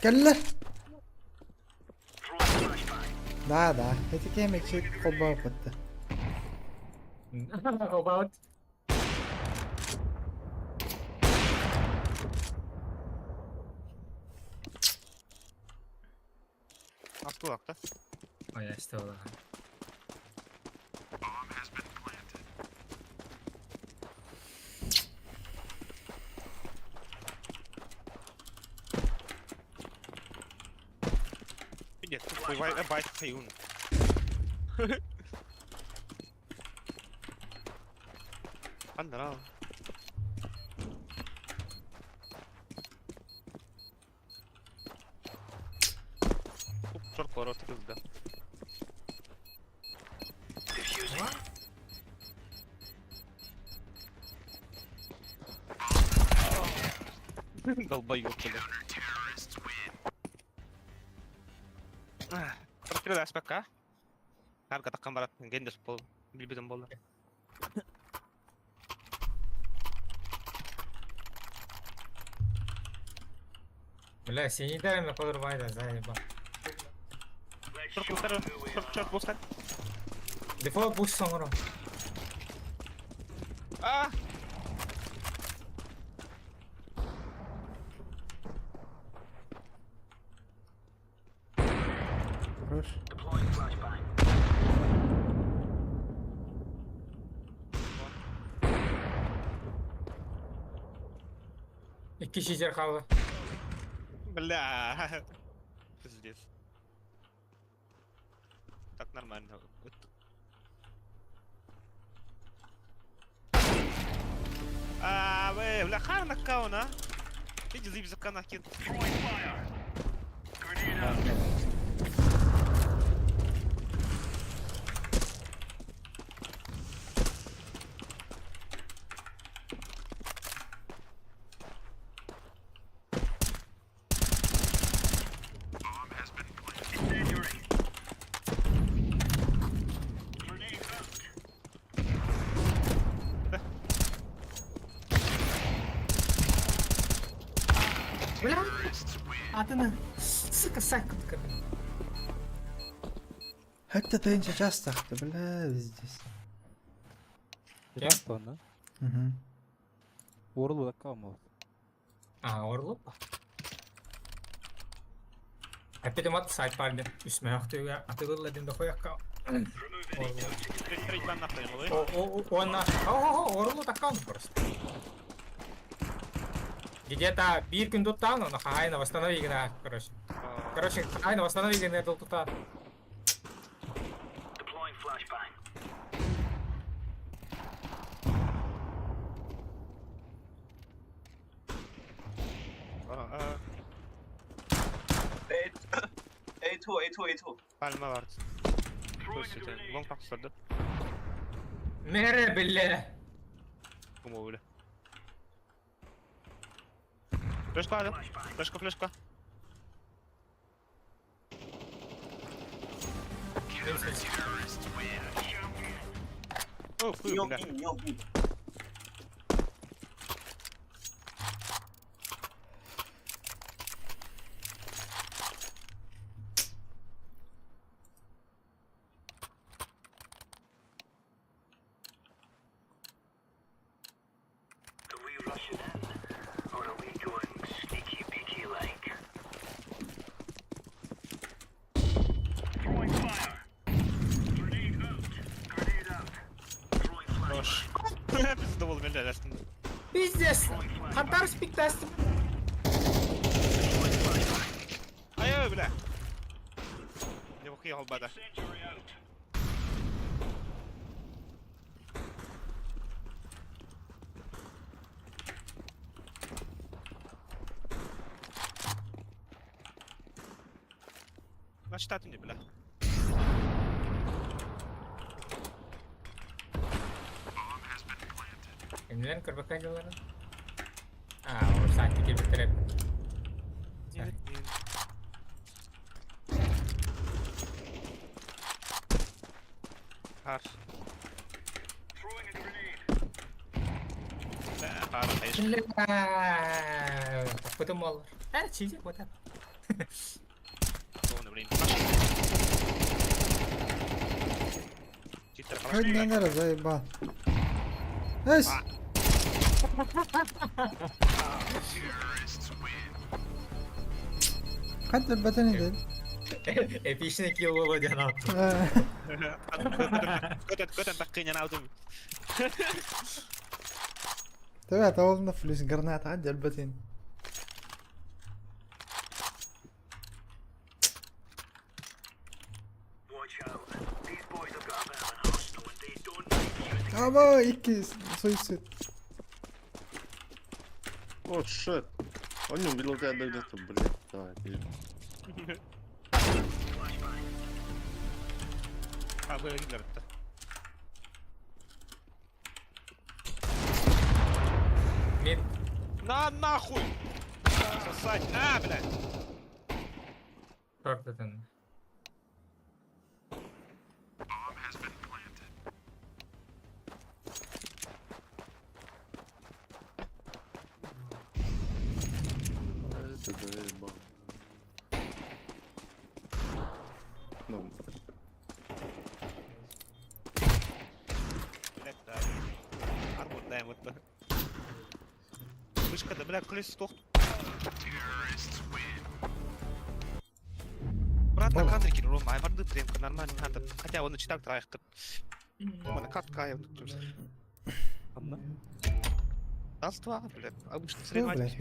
Келлер. Да, да. Эти кемекчик колба опытты. About. Астулак, да? Ой, я что, ладно. Нет, тупой байт хаюн. Андра. Черт, порот, пизда. Долбоёб, бля. Прострел СПК. Арка таккан барат, гендес пол, билбеден болды. Бля, синий дай мне подрубай, да, заеба. Черт, бустар, черт, черт, бустар. Дефолт буст соңору. А! Хорош. Икки читер қалды. Бля. Пиздец. Так нормально. Вот. А, вы, бля, хар нокаун, а? Иди заебись за канахин. Бля! Атыны, сука, сайт көрдüm. Хәтта тыйынча час тахты, бля, здесь. Часто, да? Угу. Орлу такая А, Орлов. Опять мат сайт парня. Үсмәх түйгә атылыр дин дохуякка. Треть бан нахуй, малый. Он о, Орлу такан просто. Где-то бир күн туттан, он хайна восстанови гына, короче. Короче, хайна восстанови гына дол тута. A A2 A2 A2. Palma var. Long taksırdı. Мере бля. Кому бля. Флешка алып. Флешка, флешка. О, 你 хуй, 有 бля. B，你有 B。 Хорош. Пизда бол, бля, астында. Пиздец! Хантар спиктастым. Ай, бля. Не бухи албада. Начитать мне, бля. Эмнелер көрбөккә жыллары. А, ол сайтты кирбиттереп. Хар. Бля, хар, hayır. Бля, Таппытым болар. Ә, чизи, вот это. Оны, блин. Читер, Хоть не надо, заебал. Эс! Хәтта бәтен иде. Эпичный килл болу дигән ат. Көтен, көтен таккыйнан алдым. تبعت اول فلوس гранат عدي البتين. Аба, икки суицид. О, shit. Он не убил тебя где-то, блядь. Давай, иди. А, böyle gider hatta. Мид. На нахуй! Сосать! А, блядь! Тортатын. Это заебал. Ну, Блядь, да. Арбут дай вот то. Вышка да, бля, колесо тохт. Брат, на кадре кирилл, ай, барды премка, нормально надо. Хотя он читал траих. Мана катка, я Анна? Раз, два, блядь, обычно Всё, соревнования. блядь.